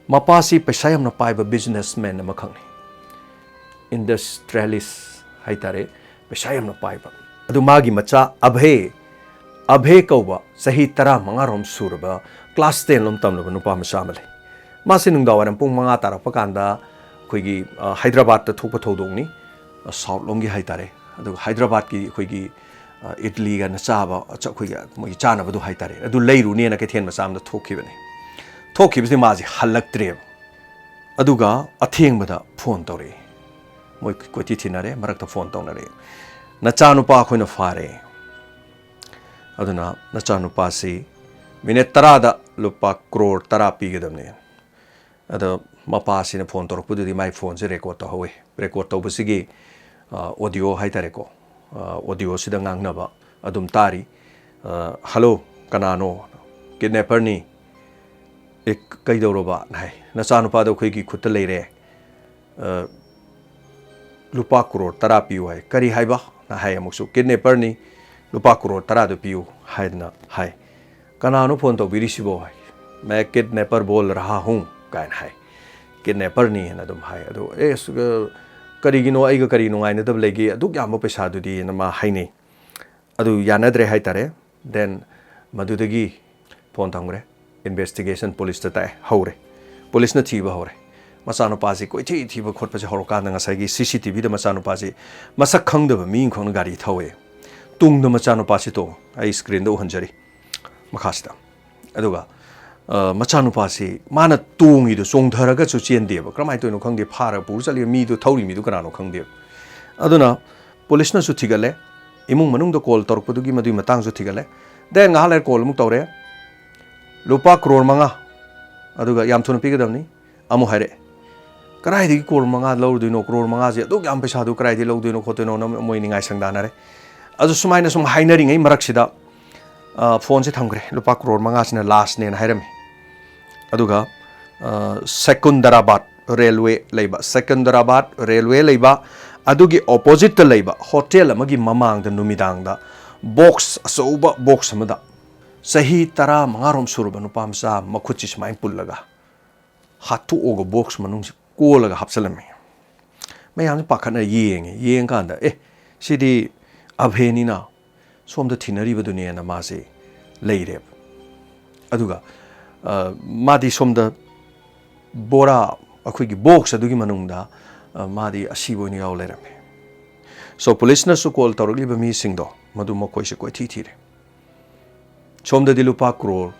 ꯃꯄꯥꯁꯤ ꯄꯩꯁꯥ ꯌꯥꯝꯅ ꯄꯥꯏꯕ ꯕꯤꯖꯤꯅꯦꯁꯃꯦꯟ ꯑꯃꯈꯛꯅꯤ꯫ ꯏꯟꯗꯁꯇ꯭ꯔꯤꯌꯦꯂꯤꯁ ꯍꯥꯏꯇꯥꯔꯦ, ꯄꯩꯁꯥ ꯌꯥꯝꯅ ꯄꯥꯏꯕ꯫ ꯑꯗꯨ ꯃꯥꯒꯤ ꯃꯆꯥ ꯑꯚꯦ, ꯑꯚꯦ ꯀꯧꯕ ꯆꯍꯤ ꯇꯔꯥꯃꯉꯥ ꯔꯣꯝ ꯁꯨꯔꯕ, ꯀ꯭ꯂꯥꯁ ꯇꯦꯟ ꯂꯣꯝ ꯇꯝꯂꯕ ꯅꯨꯄꯥ ꯃꯆꯥ ꯑꯃ ꯂꯩ꯫ ꯃꯥꯁꯤ ꯅꯨꯡꯗꯥꯡ ꯋꯥꯏꯔꯝ ꯄꯨꯡ ꯃꯉꯥ ꯇꯥꯔꯛꯄ ꯀꯥꯟꯗ ꯑꯩꯈꯣꯏꯒꯤ, ꯑ, ꯍꯥꯏꯗ꯭ꯔꯕꯥꯗꯇ ꯊꯣꯛꯄ ꯊꯧꯗꯣꯛꯅꯤ, ꯑ, ꯁꯥꯎꯠ ꯂꯣꯝꯒꯤ ꯍꯥꯏꯇꯥꯔꯦ꯫ ꯑꯗꯨꯒ ꯍꯥꯏꯗ꯭ꯔꯕꯥꯗꯀꯤ ꯑꯩꯈꯣꯏꯒꯤ, ꯑ, ꯏꯗꯂꯤꯒ ꯆꯥꯕ, ꯑꯆ-, ꯑꯩꯈꯣꯏꯒꯤ ꯃꯣꯏꯒꯤ ꯆꯥꯅꯕꯗꯨ ꯍꯥꯏꯇꯥꯔꯦ, ꯑꯗꯨ ꯂꯩꯔꯨꯅꯦꯅ ꯀꯩꯊꯦꯜ ꯃꯆꯥ ꯑꯃꯗ ꯊꯣꯛꯈꯤꯕꯅꯤ꯫ ꯊꯣꯛꯈꯤꯕꯁꯤ ꯃꯥꯁꯤ ꯍꯜꯂꯛꯇ꯭ꯔꯦꯕ꯫ ꯑꯗꯨꯒ ꯑꯊꯦꯡꯕꯗ ꯐꯣꯟ ꯇꯧꯔꯛꯏ꯫ ꯃꯣꯏ ꯀꯣꯏꯊꯤ ꯊꯤꯅꯔꯦ, ꯃꯔꯛꯇ ꯐꯣꯟ ꯇꯧꯅꯔꯦ꯫ "ꯅꯆꯥꯅꯨꯄꯥ ꯑꯩꯈꯣꯏꯅ ꯐꯥꯔꯦ꯫ ꯑꯗꯨꯅ ꯅꯆꯥꯅꯨꯄꯥꯁꯤ ꯃꯤꯅꯤꯠ ꯇꯔꯥꯗ ꯂꯨꯄꯥ ꯀ꯭ꯔꯣꯔ ꯇꯔꯥ ꯄꯤꯒꯗꯕꯅꯦ"꯫ ꯑꯗꯣ ꯃꯄꯥꯁꯤꯅ ꯐꯣꯟ ꯇꯧꯔꯛꯄꯗꯨꯗꯤ ꯃꯥꯏ ꯐꯣꯟꯁꯦ ꯔꯦꯀꯣꯔꯠ ꯇꯧꯍꯧꯋꯤ꯫ ꯔꯦꯀꯣꯔꯠ ꯇꯧꯕꯁꯤꯒꯤ, ꯑ, ꯑꯣꯗꯤꯑꯣ ꯍꯥꯏꯇꯥꯔꯦꯀꯣ, ꯑ, ꯑꯣꯗꯤꯑꯣꯁꯤꯗ ꯉꯥꯡꯅꯕ ꯑꯗꯨꯝ ꯇꯥꯔꯤ꯫ "ꯍꯜꯂꯣ, ꯀꯅꯥꯅꯣ?" "ꯀꯤꯗꯅꯦꯄꯔꯅꯤ"꯫ "ꯑꯦ, ꯀꯩꯗꯧꯔꯕ?" ꯍꯥꯏ꯫ "ꯅꯆꯥꯅꯨꯄꯥꯗꯣ ꯑꯩꯈꯣꯏꯒꯤ ꯈꯨꯠꯇ ꯂꯩꯔꯦ꯫ ꯑ, ꯂꯨꯄꯥ ꯀ꯭ꯔꯣꯔ ꯇꯔꯥ ꯄꯤꯌꯨ" ꯍꯥꯏ꯫ "ꯀꯔꯤ ꯍꯥꯏꯕ?" ꯅ ꯍꯥꯏ ꯑꯃꯨꯛꯁꯨ꯫ "ꯀꯤꯗꯅꯦꯄꯔꯅꯤ, ꯂꯨꯄꯥ ꯀ꯭ꯔꯣꯔ ꯇꯔꯥꯗꯨ ꯄꯤꯌꯨ" ꯍꯥꯏꯗꯅ ꯍꯥꯏ꯫ "ꯀꯅꯥꯅꯣ ꯐꯣꯟ ꯇꯧꯕꯤꯔꯤꯁꯤꯕꯣ?" ꯍꯥꯏ꯫ "ꯃꯦ ꯀꯤꯗꯅꯦꯄꯔ ꯕꯣꯜ ꯔꯍꯥ ꯍꯨꯡ" ꯀꯥꯏꯅ ꯍꯥꯏ꯫ "ꯀꯤꯗꯅꯦꯄꯔꯅꯤ" ꯍꯥꯏꯅ ꯑꯗꯨꯝ ꯍꯥꯏ꯫ ꯑꯗꯣ, "ꯑꯦ, ꯑꯁ, ꯑ, ꯀꯔꯤꯒꯤꯅꯣ, ꯑꯩꯒ ꯀꯔꯤ ꯅꯨꯡꯉꯥꯏꯅꯗꯕ ꯂꯩꯒꯦ, ꯑꯗꯨꯛ ꯌꯥꯝꯕ ꯄꯩꯁꯥꯗꯨꯗꯤ?" ꯍꯥꯏꯅ ꯃꯥ ꯍꯥꯏꯅꯩ꯫ ꯑꯗꯨ ꯌꯥꯅꯗ꯭ꯔꯦ ꯍꯥꯏꯇꯥꯔꯦ꯫ Then ꯃꯗꯨꯗꯒꯤ ꯐꯣꯟ ꯊꯝꯈ꯭ꯔꯦ꯫ ꯏꯟꯚꯦꯁꯇꯤꯒꯦꯁꯟ ꯄꯨꯂꯤꯁꯇ ꯇꯥꯛꯑꯦ, ꯍꯧꯔꯦ꯫ ꯄꯨꯂꯤꯁꯅ ꯊꯤꯕ ꯍꯧꯔꯦ꯫ ꯃꯆꯥꯅꯨꯄꯥꯁꯤ ꯀꯣꯏꯊꯤ ꯊꯤꯕ ꯈꯣꯠꯄꯁꯦ ꯍꯧꯔꯀꯥꯟꯗ ꯉꯁꯥꯏꯒꯤ ꯁꯤ ꯁꯤ ꯇꯤ ꯚꯤꯗ ꯃꯆꯥꯅꯨꯄꯥꯁꯤ ꯃꯁꯛ ꯈꯪꯗꯕ ꯃꯤ ꯑꯃꯈꯛꯅ ꯒꯥꯔꯤ ꯊꯧꯋꯦ꯫ ꯇꯨꯡꯗ ꯃꯆꯥꯅꯨꯄꯥꯁꯤ ꯇꯣꯡ-, ꯑꯩ ꯁ꯭ꯀ꯭ꯔꯤꯟꯗ ꯎꯍꯟꯖꯔꯤ ꯃꯈꯥꯁꯤꯗ꯫ ꯑꯗꯨꯒ, ꯑ, ꯃꯆꯥꯅꯨꯄꯥꯁꯤ ꯃꯥꯅ ꯇꯣꯡꯉꯤꯗꯣ ꯆꯣꯡꯊꯔꯒꯁꯨ ꯆꯦꯟꯗꯦꯕ꯫ ꯀꯔꯝꯍꯥꯏꯅ ꯇꯧꯔꯤꯅꯣ ꯈꯪꯗꯦ, ꯐꯥꯔꯒ ꯄꯨꯔ ꯆꯠꯂꯤꯕ ꯃꯤꯗꯨ, ꯊꯧꯔꯤ ꯃꯤꯗꯨ ꯀꯅꯥꯅꯣ ꯈꯪꯗꯦꯕ꯫ ꯑꯗꯨꯅ ꯄꯨꯂꯤꯁꯅꯁꯨ ꯊꯤꯒꯠꯂꯦ꯫ ꯏꯃꯨꯡ ꯃꯅꯨꯡꯗ ꯀꯣꯜ ꯇꯧꯔꯛꯄꯗꯨꯒꯤ ꯃꯗꯨꯒꯤ ꯃꯇꯥꯡꯁꯨ ꯊꯤꯒꯠꯂꯦ꯫ Then ꯉꯥꯏꯍꯥꯛ ꯂꯩꯔ ꯀꯣꯜ ꯑꯃꯨꯛ ꯇꯧꯔꯛꯑꯦ꯫ "ꯂꯨꯄꯥ ꯀ꯭ꯔꯣꯔ ꯃꯉꯥ, ꯑꯗꯨꯒ ꯌꯥꯝ ꯊꯨꯅ ꯄꯤꯒꯗꯕꯅꯤ" ꯑꯃꯨꯛ ꯍꯥꯏꯔꯛꯑꯦ꯫ "ꯀꯗꯥꯏꯗꯒꯤ ꯀ꯭ꯔꯣꯔ ꯃꯉꯥ ꯂꯧꯔꯨꯗꯣꯏꯅꯣ? ꯀ꯭ꯔꯣꯔ ꯃꯉꯥꯁꯦ ꯑꯗꯨꯛ ꯌꯥꯝ ꯄꯩꯁꯥꯗꯨ ꯀꯗꯥꯏꯗꯒꯤ ꯂꯧꯗꯣꯏꯅꯣ ꯈꯣꯠꯇꯣꯏꯅꯣꯅ" ꯃꯣꯏ ꯅꯤꯡꯉꯥꯏ ꯁꯪꯗꯥꯅꯔꯦ꯫ ꯑꯗꯨ ꯁꯨꯃꯥꯏꯅ ꯁꯨꯝ ꯍꯥꯏꯅꯔꯤꯉꯩ ꯃꯔꯛꯁꯤꯗ, ꯑ, ꯐꯣꯟꯁꯦ ꯊꯝꯈ꯭ꯔꯦ꯫ "ꯂꯨꯄꯥ ꯀ꯭ꯔꯣꯔ ꯃꯉꯥꯁꯤꯅ ꯂꯥꯁꯅꯦꯅ" ꯍꯥꯏꯔꯝꯃꯤ꯫ ꯑꯗꯨꯒ, ꯑ, ꯁꯦꯀꯨꯟꯗꯔꯥꯕꯥꯗ ꯔꯦꯜꯋꯦ ꯂꯩꯕ, ꯁꯦꯀꯨꯟꯗꯔꯥꯕꯥꯗ ꯔꯦꯜꯋꯦ ꯂꯩꯕ ꯑꯗꯨꯒꯤ ꯑꯣꯄꯣꯖꯤꯠꯇ ꯂꯩꯕ ꯍꯣꯇꯦꯜ ꯑꯃꯒꯤ ꯃꯃꯥꯡꯗ ꯅꯨꯃꯤꯗꯥꯡꯗ ꯕꯣꯛꯁ, ꯑꯆꯧꯕ ꯕꯣꯛꯁ ꯑꯃꯗ ꯆꯍꯤ ꯇꯔꯥꯃꯉꯥꯔꯣꯝ ꯁꯨꯔꯕ ꯅꯨꯄꯥ ꯃꯆꯥ ꯃꯈꯨꯠꯁꯤ ꯁꯨꯃꯥꯏꯅ ꯄꯨꯜꯂꯒ ꯍꯥꯠꯇꯣꯛꯑꯒ ꯕꯣꯛꯁ ꯃꯅꯨꯡꯁꯤ ꯀꯣꯜꯂꯒ ꯍꯥꯞꯆꯤꯜꯂꯝꯃꯤ꯫ ꯃꯌꯥꯝꯁꯦ ꯄꯥꯈꯠꯅ ꯌꯦꯡꯉꯦ꯫ ꯌꯦꯡꯀꯥꯟꯗ, "ꯑꯦ, ꯁꯤꯗꯤ ꯑꯚꯦꯅꯤꯅ ꯁꯣꯝꯗ ꯊꯤꯅꯔꯤꯕꯗꯨꯅꯦꯅ" ꯃꯥꯁꯦ ꯂꯩꯔꯦꯕ꯫ ꯑꯗꯨꯒ, ꯑ, ꯃꯥꯗꯤ ꯁꯣꯝꯗ ꯕꯣꯔꯥ, ꯑꯩꯈꯣꯏꯒꯤ ꯕꯣꯛꯁ ꯑꯗꯨꯒꯤ ꯃꯅꯨꯡꯗ, ꯑ, ꯃꯥꯗꯤ ꯑꯁꯤꯕ ꯑꯣꯏꯅ ꯌꯥꯎ ꯂꯩꯔꯝꯃꯦ꯫ So, ꯄꯨꯂꯤꯁꯅꯁꯨ ꯀꯣꯜ ꯇꯧꯔꯛꯂꯤꯕ ꯃꯤꯁꯤꯡꯗꯣ, ꯃꯗꯨ ꯃꯈꯣꯏꯁꯦ ꯀꯣꯏꯊꯤ ꯊꯤꯔꯦ꯫ ꯁꯣꯝꯗꯗꯤ ꯂꯨꯄꯥ ꯀ꯭ꯔꯣꯔ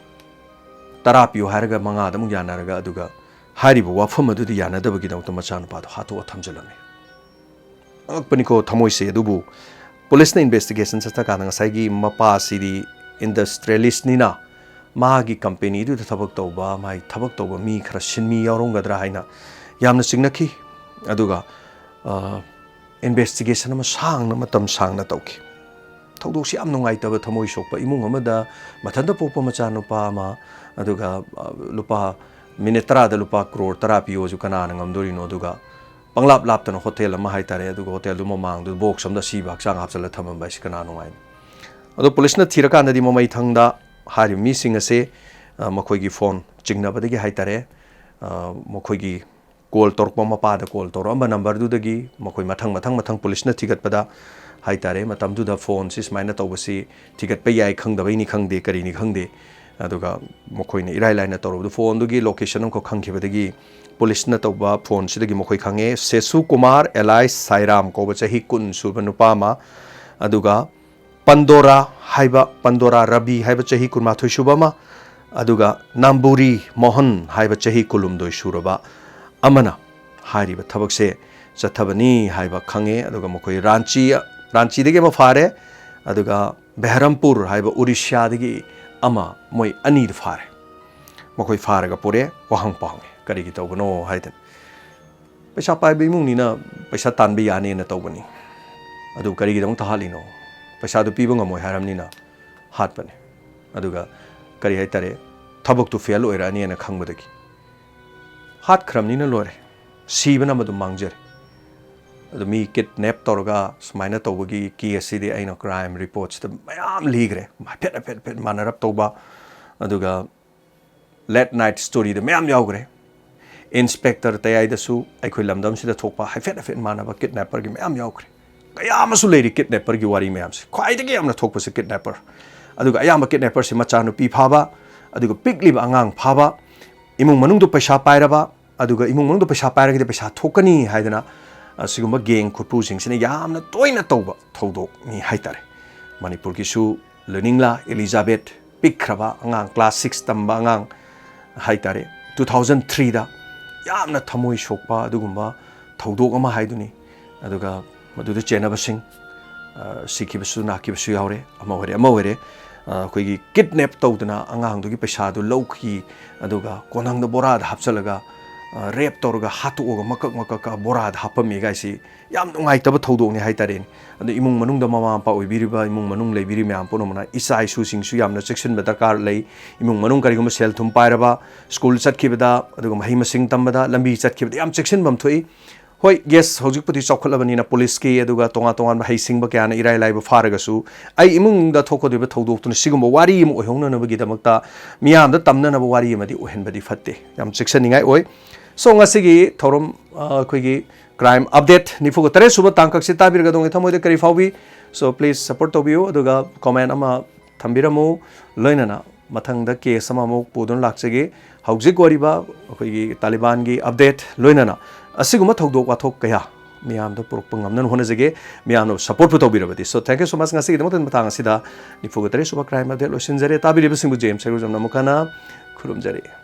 ꯇꯔꯥ ꯄꯤꯌꯨ ꯍꯥꯏꯔꯒ ꯃꯉꯥꯗ ꯑꯃꯨꯛ ꯌꯥꯅꯔꯒ, ꯑꯗꯨꯒ ꯍꯥꯏꯔꯤꯕ ꯋꯥꯐꯝ ꯑꯗꯨꯗꯤ ꯌꯥꯅꯗꯕꯒꯤꯗꯃꯛꯇ ꯃꯆꯥꯅꯨꯄꯥꯗꯣ ꯍꯥꯠꯇꯣꯛꯑ ꯊꯝꯖꯤꯜꯂꯝꯃꯤ꯫ ꯑꯉꯛꯄꯅꯤꯀꯣ ꯊꯃꯣꯏꯁꯦ꯫ ꯑꯗꯨꯕꯨ ꯄꯨꯂꯤꯁꯅ ꯏꯟꯚꯦꯁꯇꯤꯒꯦꯁꯟ ꯆꯠꯊꯀꯥꯟꯗ ꯉꯁꯥꯏꯒꯤ ꯃꯄꯥꯁꯤꯗꯤ ꯏꯟꯗꯁꯇ꯭ꯔꯤꯌꯦꯂꯤꯁꯅꯤꯅ ꯃꯥꯒꯤ ꯀꯝꯄꯦꯅꯤꯗꯨꯗ ꯊꯕꯛ ꯇꯧꯕ, ꯃꯥꯒꯤ ꯊꯕꯛ ꯇꯧꯕ ꯃꯤ ꯈꯔ ꯁꯤꯟꯃꯤ ꯌꯥꯎꯔꯝꯒꯗ꯭ꯔꯥ ꯍꯥꯏꯅ ꯌꯥꯝꯅ ꯆꯤꯡꯅꯈꯤ꯫ ꯑꯗꯨꯒ, ꯑ, ꯏꯟꯚꯦꯁꯇꯤꯒꯦꯁꯟ ꯑꯃ ꯁꯥꯡꯅ, ꯃꯇꯝ ꯁꯥꯡꯅ ꯇꯧꯈꯤ꯫ ꯊꯧꯗꯣꯛꯁꯤ ꯌꯥꯝ ꯅꯨꯡꯉꯥꯏꯇꯕ, ꯊꯃꯣꯏ ꯁꯣꯛꯄ ꯏꯃꯨꯡ ꯑꯃꯗ ꯃꯊꯟꯇ ꯄꯣꯛꯄ ꯃꯆꯥꯅꯨꯄꯥ ꯑꯃ, ꯑꯗꯨꯒ, ꯑ, ꯂꯨꯄꯥ ꯃꯤꯅꯤꯠ ꯇꯔꯥꯗ ꯂꯨꯄꯥ ꯀ꯭ꯔꯣꯔ ꯇꯔꯥ ꯄꯤꯌꯣꯁꯨ ꯀꯅꯥꯅ ꯉꯝꯗꯣꯔꯤꯅꯣ? ꯑꯗꯨꯒ ꯄꯪꯂꯥꯞ ꯂꯥꯞꯇꯅ ꯍꯣꯇꯦꯜ ꯑꯃ ꯍꯥꯏꯇꯥꯔꯦ, ꯑꯗꯨꯒ ꯍꯣꯇꯦꯜꯗꯨ ꯃꯃꯥꯡꯗꯨꯗ ꯕꯣꯛꯁ ꯑꯃꯗ ꯑꯁꯤꯕ ꯍꯛꯆꯥꯡ ꯍꯥꯞꯆꯜꯂ ꯊꯝꯃꯝꯕ ꯍꯥꯏꯁꯤ ꯀꯅꯥ ꯅꯨꯡꯉꯥꯏꯅꯤ? ꯑꯗꯣ ꯄꯨꯂꯤꯁꯅ ꯊꯤꯔꯀꯥꯟꯗꯗꯤ ꯃꯃꯩꯊꯪꯗ ꯍꯥꯏꯔꯤꯕ ꯃꯤꯁꯤꯡ ꯑꯁꯦ, ꯑ, ꯃꯈꯣꯏꯒꯤ ꯐꯣꯟ ꯆꯤꯡꯅꯕꯗꯒꯤ ꯍꯥꯏꯇꯥꯔꯦ, ꯑ, ꯃꯈꯣꯏꯒꯤ ꯀꯣꯜ ꯇꯧꯔꯛꯄ, ꯃꯄꯥꯗ ꯀꯣꯜ ꯇꯧꯔꯛꯑꯝꯕ ꯅꯝꯕꯔꯗꯨꯗꯒꯤ ꯃꯈꯣꯏ ꯃꯊꯪ, ꯃꯊꯪ, ꯃꯊꯪ ꯄꯨꯂꯤꯁꯅ ꯊꯤꯒꯠꯄꯗ ꯍꯥꯏꯇꯥꯔꯦ, ꯃꯇꯝꯗꯨꯗ ꯐꯣꯟꯁꯤ ꯁꯨꯃꯥꯏꯅ ꯇꯧꯕꯁꯤ ꯊꯤꯒꯠꯄ ꯌꯥꯏ, ꯈꯪꯗꯕꯩꯅꯤ ꯈꯪꯗꯦ, ꯀꯔꯤꯅꯤ ꯈꯪꯗꯦ, ꯑꯗꯨꯒ ꯃꯈꯣꯏꯅ ꯏꯔꯥꯏ ꯂꯥꯏꯅ ꯇꯧꯔꯕꯗꯨ ꯐꯣꯟꯗꯨꯒꯤ ꯂꯣꯀꯦꯁꯟ ꯑꯃꯈꯛ ꯈꯪꯈꯤꯕꯗꯒꯤ ꯄꯨꯂꯤꯁꯅ ꯇꯧꯕ ꯐꯣꯟꯁꯤꯗꯒꯤ ꯃꯈꯣꯏ ꯈꯪꯉꯦ, ꯁꯦꯁꯨ ꯀꯨꯃꯥꯔ alias ꯁꯥꯏꯔꯥꯝ ꯀꯧꯕ ꯆꯍꯤ ꯀꯨꯟ ꯁꯨꯕ ꯅꯨꯄꯥ ꯑꯃ, ꯑꯗꯨꯒ ꯄꯟꯗꯣꯔꯥ ꯍꯥꯏꯕ, ꯄꯟꯗꯣꯔꯥ ꯔꯕꯤ ꯍꯥꯏꯕ ꯆꯍꯤ ꯀꯨꯟꯃꯥꯊꯣꯏ ꯁꯨꯕ ꯑꯃ, ꯑꯗꯨꯒ ꯅꯥꯝꯕꯨꯔꯤ ꯃꯣꯍꯟ ꯍꯥꯏꯕ ꯆꯍꯤ ꯀꯨꯟꯍꯨꯝꯗꯣꯏ ꯁꯨꯔꯕ ꯑꯃꯅ ꯍꯥꯏꯔꯤꯕ ꯊꯕꯛꯁꯦ ꯆꯠꯊꯕꯅꯤ ꯍꯥꯏꯕ ꯈꯪꯉꯦ꯫ ꯑꯗꯨꯒ ꯃꯈꯣꯏ ꯔꯥꯟꯆꯤ, ꯔꯥꯟꯆꯤꯗꯒꯤ ꯑꯃ ꯐꯥꯔꯦ, ꯑꯗꯨꯒ ꯕꯦꯍꯔꯝꯄꯨꯔ ꯍꯥꯏꯕ ꯎꯔꯤꯁ꯭ꯌꯥꯗꯒꯤ ꯑꯃ, ꯃꯣꯏ ꯑꯅꯤꯗꯨ ꯐꯥꯔꯦ꯫ ꯃꯈꯣꯏ ꯐꯥꯔꯒ ꯄꯨꯔꯦ, ꯋꯥꯍꯪ ꯄꯥꯎꯅꯤ, ꯀꯔꯤꯒꯤ ꯇꯧꯕꯅꯣ ꯍꯥꯏꯗꯅ꯫ ꯄꯩꯁꯥ ꯄꯥꯏꯕ ꯏꯃꯨꯡꯅꯤꯅ ꯄꯩꯁꯥ ꯇꯥꯟꯕ ꯌꯥꯅꯦꯅ ꯇꯧꯕꯅꯤ꯫ ꯑꯗꯨ ꯀꯔꯤꯒꯤꯗꯃꯛꯇ ꯍꯥꯠꯂꯤꯅꯣ? ꯄꯩꯁꯥꯗꯨ ꯄꯤꯕ ꯉꯝꯃꯣꯏ ꯍꯥꯏꯔꯕꯅꯤꯅ ꯍꯥꯠꯄꯅꯤ꯫ ꯑꯗꯨꯒ ꯀꯔꯤ ꯍꯥꯏꯇꯥꯔꯦ, ꯊꯕꯛꯇꯨ ꯐꯦꯜ ꯑꯣꯏꯔꯛꯑꯅꯤꯅ ꯈꯪꯕꯗꯒꯤ ꯍꯥꯠꯈ꯭ꯔꯕꯅꯤꯅ ꯂꯣꯏꯔꯦ, ꯁꯤꯕꯅ ꯃꯗꯨꯝ ꯃꯥꯡꯖꯔꯦ꯫ ꯑꯗꯨ ꯃꯤ ꯀꯤꯗꯅꯦꯞ ꯇꯧꯔꯒ ꯁꯨꯃꯥꯏꯅ ꯇꯧꯕꯒꯤ ꯀꯦꯁꯁꯤꯗꯤ ꯑꯩꯅ ꯀ꯭ꯔꯥꯏꯝ ꯔꯤꯄꯣꯔꯠꯁꯤꯗ ꯃꯌꯥꯝ ꯂꯤꯈ꯭ꯔꯦ, ꯍꯥꯏꯐꯦꯠ ꯍꯥꯏꯐꯦꯠ ꯍꯥꯏꯐꯦꯠ ꯃꯥꯟꯅꯔꯞ ꯇꯧꯕ꯫ ꯑꯗꯨꯒ ꯂꯦꯠ ꯅꯥꯏꯠ ꯁ꯭ꯇꯣꯔꯤꯗ ꯃꯌꯥꯝ ꯌꯥꯎꯈ꯭ꯔꯦ꯫ ꯏꯟꯁꯄꯦꯛꯇꯔ ꯇꯌꯥꯏꯗꯁꯨ ꯑꯩꯈꯣꯏ ꯂꯝꯗꯝꯁꯤꯗ ꯊꯣꯛꯄ ꯍꯥꯏꯐꯦꯠ ꯍꯥꯏꯐꯦꯠ ꯃꯥꯟꯅꯕ ꯀꯤꯗꯅꯦꯄꯔꯒꯤ ꯃꯌꯥꯝ ꯌꯥꯎꯈ꯭ꯔꯦ꯫ ꯀꯌꯥ ꯑꯃꯁꯨ ꯂꯩꯔꯤ ꯀꯤꯗꯅꯦꯄꯔꯒꯤ ꯋꯥꯔꯤ ꯃꯌꯥꯝꯁꯦ꯫ ꯈ꯭ꯋꯥꯏꯗꯒꯤ ꯌꯥꯝꯅ ꯊꯣꯛꯄꯁꯦ ꯀꯤꯗꯅꯦꯄꯔ꯫ ꯑꯗꯨꯒ ꯑꯌꯥꯝꯕ ꯀꯤꯗꯅꯦꯄꯔꯁꯦ ꯃꯆꯥꯅꯨꯄꯤ ꯐꯥꯕ, ꯑꯗꯨꯒ ꯄꯤꯛꯂꯤꯕ ꯑꯉꯥꯡ ꯐꯥꯕ, ꯏꯃꯨꯡ ꯃꯅꯨꯡꯗ ꯄꯩꯁꯥ ꯄꯥꯏꯔꯕ, ꯑꯗꯨꯒ ꯏꯃꯨꯡ ꯃꯅꯨꯡꯗ ꯄꯩꯁꯥ ꯄꯥꯏꯔꯒꯗꯤ ꯄꯩꯁꯥ ꯊꯣꯛꯀꯅꯤ ꯍꯥꯏꯗꯅ, ꯑꯁꯤꯒꯨꯝꯕ ꯒꯦꯡ ꯈꯨꯠꯄꯨꯁꯤꯡꯁꯤꯅ ꯌꯥꯝꯅ ꯇꯣꯏꯅ ꯇꯧꯕ ꯊꯧꯗꯣꯛꯅꯤ ꯍꯥꯏꯇꯥꯔꯦ꯫ ꯃꯅꯤꯄꯨꯔꯒꯤꯁꯨ ꯂꯨꯅꯤꯡꯂꯥ ꯏꯂꯤꯖꯥꯕꯦꯠ, ꯄꯤꯛꯈ꯭ꯔꯕ ꯑꯉꯥꯡ, ꯀ꯭ꯂꯥꯁ ꯁꯤꯛꯁ ꯇꯝꯕ ꯑꯉꯥꯡ ꯍꯥꯏꯇꯥꯔꯦ, ꯇꯨ ꯊꯥꯎꯖꯟ ꯊ꯭ꯔꯤꯗ ꯌꯥꯝꯅ ꯊꯃꯣꯏ ꯁꯣꯛꯄ ꯑꯗꯨꯒꯨꯝꯕ ꯊꯧꯗꯣꯛ ꯑꯃ ꯍꯥꯏꯗꯨꯅꯤ꯫ ꯑꯗꯨꯒ ꯃꯗꯨꯗ ꯆꯦꯟꯅꯕꯁꯤꯡ, ꯑ, ꯁꯤꯈꯤꯕꯁꯨ ꯅꯥꯈꯤꯕꯁꯨ ꯌꯥꯎꯔꯦ, ꯑꯃ ꯑꯣꯏꯔꯦ ꯑꯃ ꯑꯣꯏꯔꯦ꯫ ꯑ, ꯑꯩꯈꯣꯏꯒꯤ ꯀꯤꯗꯅꯦꯞ ꯇꯧꯗꯅ ꯑꯉꯥꯡꯗꯨꯒꯤ ꯄꯩꯁꯥꯗꯨ ꯂꯧꯈꯤ, ꯑꯗꯨꯒ ꯀꯣꯟꯊꯪꯗ ꯕꯣꯔꯥꯗ ꯍꯥꯞꯆꯤꯜꯂꯒ ꯔꯦꯞ ꯇꯧꯔꯒ ꯍꯥꯠꯇꯣꯛꯑꯒ ꯃꯀꯛ ꯃꯀꯛ ꯀꯛꯑ ꯕꯣꯔꯥꯗ ꯍꯥꯞꯄꯝꯃꯤ ꯀꯥꯏꯁꯤ ꯌꯥꯝ ꯅꯨꯡꯉꯥꯏꯇꯕ ꯊꯧꯗꯣꯛꯅꯤ ꯍꯥꯏꯇꯥꯔꯦꯅꯦ꯫ ꯑꯗꯣ ꯏꯃꯨꯡ ꯃꯅꯨꯡꯗ ꯃꯃꯥ ꯃꯄꯥ ꯑꯣꯏꯕꯤꯔꯤꯕ, ꯏꯃꯨꯡ ꯃꯅꯨꯡ ꯂꯩꯕꯤꯔꯤ ꯃꯌꯥꯝ ꯄꯨꯝꯅꯃꯛꯅ ꯏꯆꯥ ꯏꯁꯨꯁꯤꯡꯁꯨ ꯌꯥꯝꯅ ꯆꯦꯛꯁꯤꯟꯕ ꯗꯔꯀꯥꯔ ꯂꯩ꯫ ꯏꯃꯨꯡ ꯃꯅꯨꯡ ꯀꯔꯤꯒꯨꯝꯕ ꯁꯦꯜ ꯊꯨꯝ ꯄꯥꯏꯔꯕ, ꯁ꯭ꯀꯨꯜ ꯆꯠꯈꯤꯕꯗ, ꯑꯗꯨꯒ ꯃꯍꯩ ꯃꯁꯤꯡ ꯇꯝꯕꯗ, ꯂꯝꯕꯤ ꯆꯠꯈꯤꯕꯗ ꯌꯥꯝ ꯆꯦꯛꯁꯤꯟꯐꯝ ꯊꯣꯛꯏ꯫ ꯍꯣꯏ, ꯌꯦꯁ, ꯍꯧꯖꯤꯛꯄꯨꯗꯤ ꯆꯥꯎꯈꯠꯂꯕꯅꯤꯅ ꯄꯨꯂꯤꯁꯀꯤ ꯑꯗꯨꯒ ꯇꯣꯉꯥꯟ ꯇꯣꯉꯥꯟꯕ ꯍꯩꯁꯤꯡꯕ ꯀꯌꯥꯅ ꯏꯔꯥꯏ ꯂꯥꯏꯕ ꯐꯥꯔꯒꯁꯨ, ꯑꯩ ꯏꯃꯨꯡꯗ ꯊꯣꯛꯀꯗꯧꯔꯤꯕ ꯊꯧꯗꯣꯛꯇꯨꯅ ꯁꯤꯒꯨꯝꯕ ꯋꯥꯔꯤ ꯑꯃ ꯑꯣꯏꯍꯧꯅꯅꯕꯒꯤꯗꯃꯛꯇ ꯃꯤꯌꯥꯝꯗ ꯇꯝꯅꯅꯕ ꯋꯥꯔꯤ ꯑꯃꯗꯤ ꯑꯣꯏꯍꯟꯕꯗꯤ ꯐꯠꯇꯦ꯫ ꯌꯥꯝ ꯆꯦꯛꯁꯤꯟꯅꯤꯡꯉꯥꯏ ꯑꯣꯏ꯫ So, ꯉꯁꯤꯒꯤ ꯊꯧꯔꯝ, ꯑ, ꯑꯩꯈꯣꯏꯒꯤ ꯀ꯭ꯔꯥꯏꯝ ꯑꯞꯗꯦꯠ ꯅꯤꯐꯨꯒ ꯇꯔꯦꯠ ꯁꯨꯕ ꯇꯥꯡꯀꯛꯁꯤ ꯇꯥꯕꯤꯔꯒ ꯑꯗꯣꯝꯒꯤ ꯊꯃꯣꯏꯗ ꯀꯔꯤ ꯐꯥꯎꯕꯤ? So, please support ꯇꯧꯕꯤꯌꯨ, ꯑꯗꯨꯒ ꯀꯣꯃꯦꯟ ꯑꯃ ꯊꯝꯕꯤꯔꯝꯃꯨ꯫ ꯂꯣꯏꯅꯅ ꯃꯊꯪꯗ ꯀꯦꯁ ꯑꯃꯃꯨꯛ ꯄꯨꯗꯨꯅ ꯂꯥꯛꯆꯒꯦ꯫ ꯍꯧꯖꯤꯛ ꯑꯣꯏꯔꯤꯕ ꯑꯩꯈꯣꯏꯒꯤ ꯇꯥꯂꯤꯕꯥꯟꯒꯤ ꯑꯞꯗꯦꯠ ꯂꯣꯏꯅꯅ ꯑꯁꯤꯒꯨꯝꯕ ꯊꯧꯗꯣꯛ ꯋꯥꯊꯣꯛ ꯀꯌꯥ ꯃꯤꯌꯥꯝꯗ ꯄꯨꯔꯛꯄ ꯉꯝꯅꯅ ꯍꯣꯠꯅꯖꯒꯦ꯫ ꯃꯤꯌꯥꯝꯅ ꯁꯞꯄꯣꯔꯠꯄꯨ ꯇꯧꯕꯤꯔꯕꯗꯤ꯫ So, thank you so much꯫ ꯉꯁꯤꯒꯤꯗꯃꯛꯇ ꯃꯇꯥꯡ ꯑꯁꯤꯗ ꯅꯤꯐꯨꯒ ꯇꯔꯦꯠ ꯁꯨꯕ ꯀ꯭ꯔꯥꯏꯝ ꯑꯞꯗꯦꯠ ꯂꯣꯏꯁꯤꯟꯖꯔꯦ꯫ ꯇꯥꯕꯤꯔꯤꯕꯁꯤꯡꯕꯨ ꯖꯦ ꯑꯦꯝ ꯁꯩꯒ꯭ꯔꯨꯖꯝꯅ ꯑꯃꯨꯛ ꯍꯟꯅ ꯈꯨꯔꯨꯝꯖꯔꯤ꯫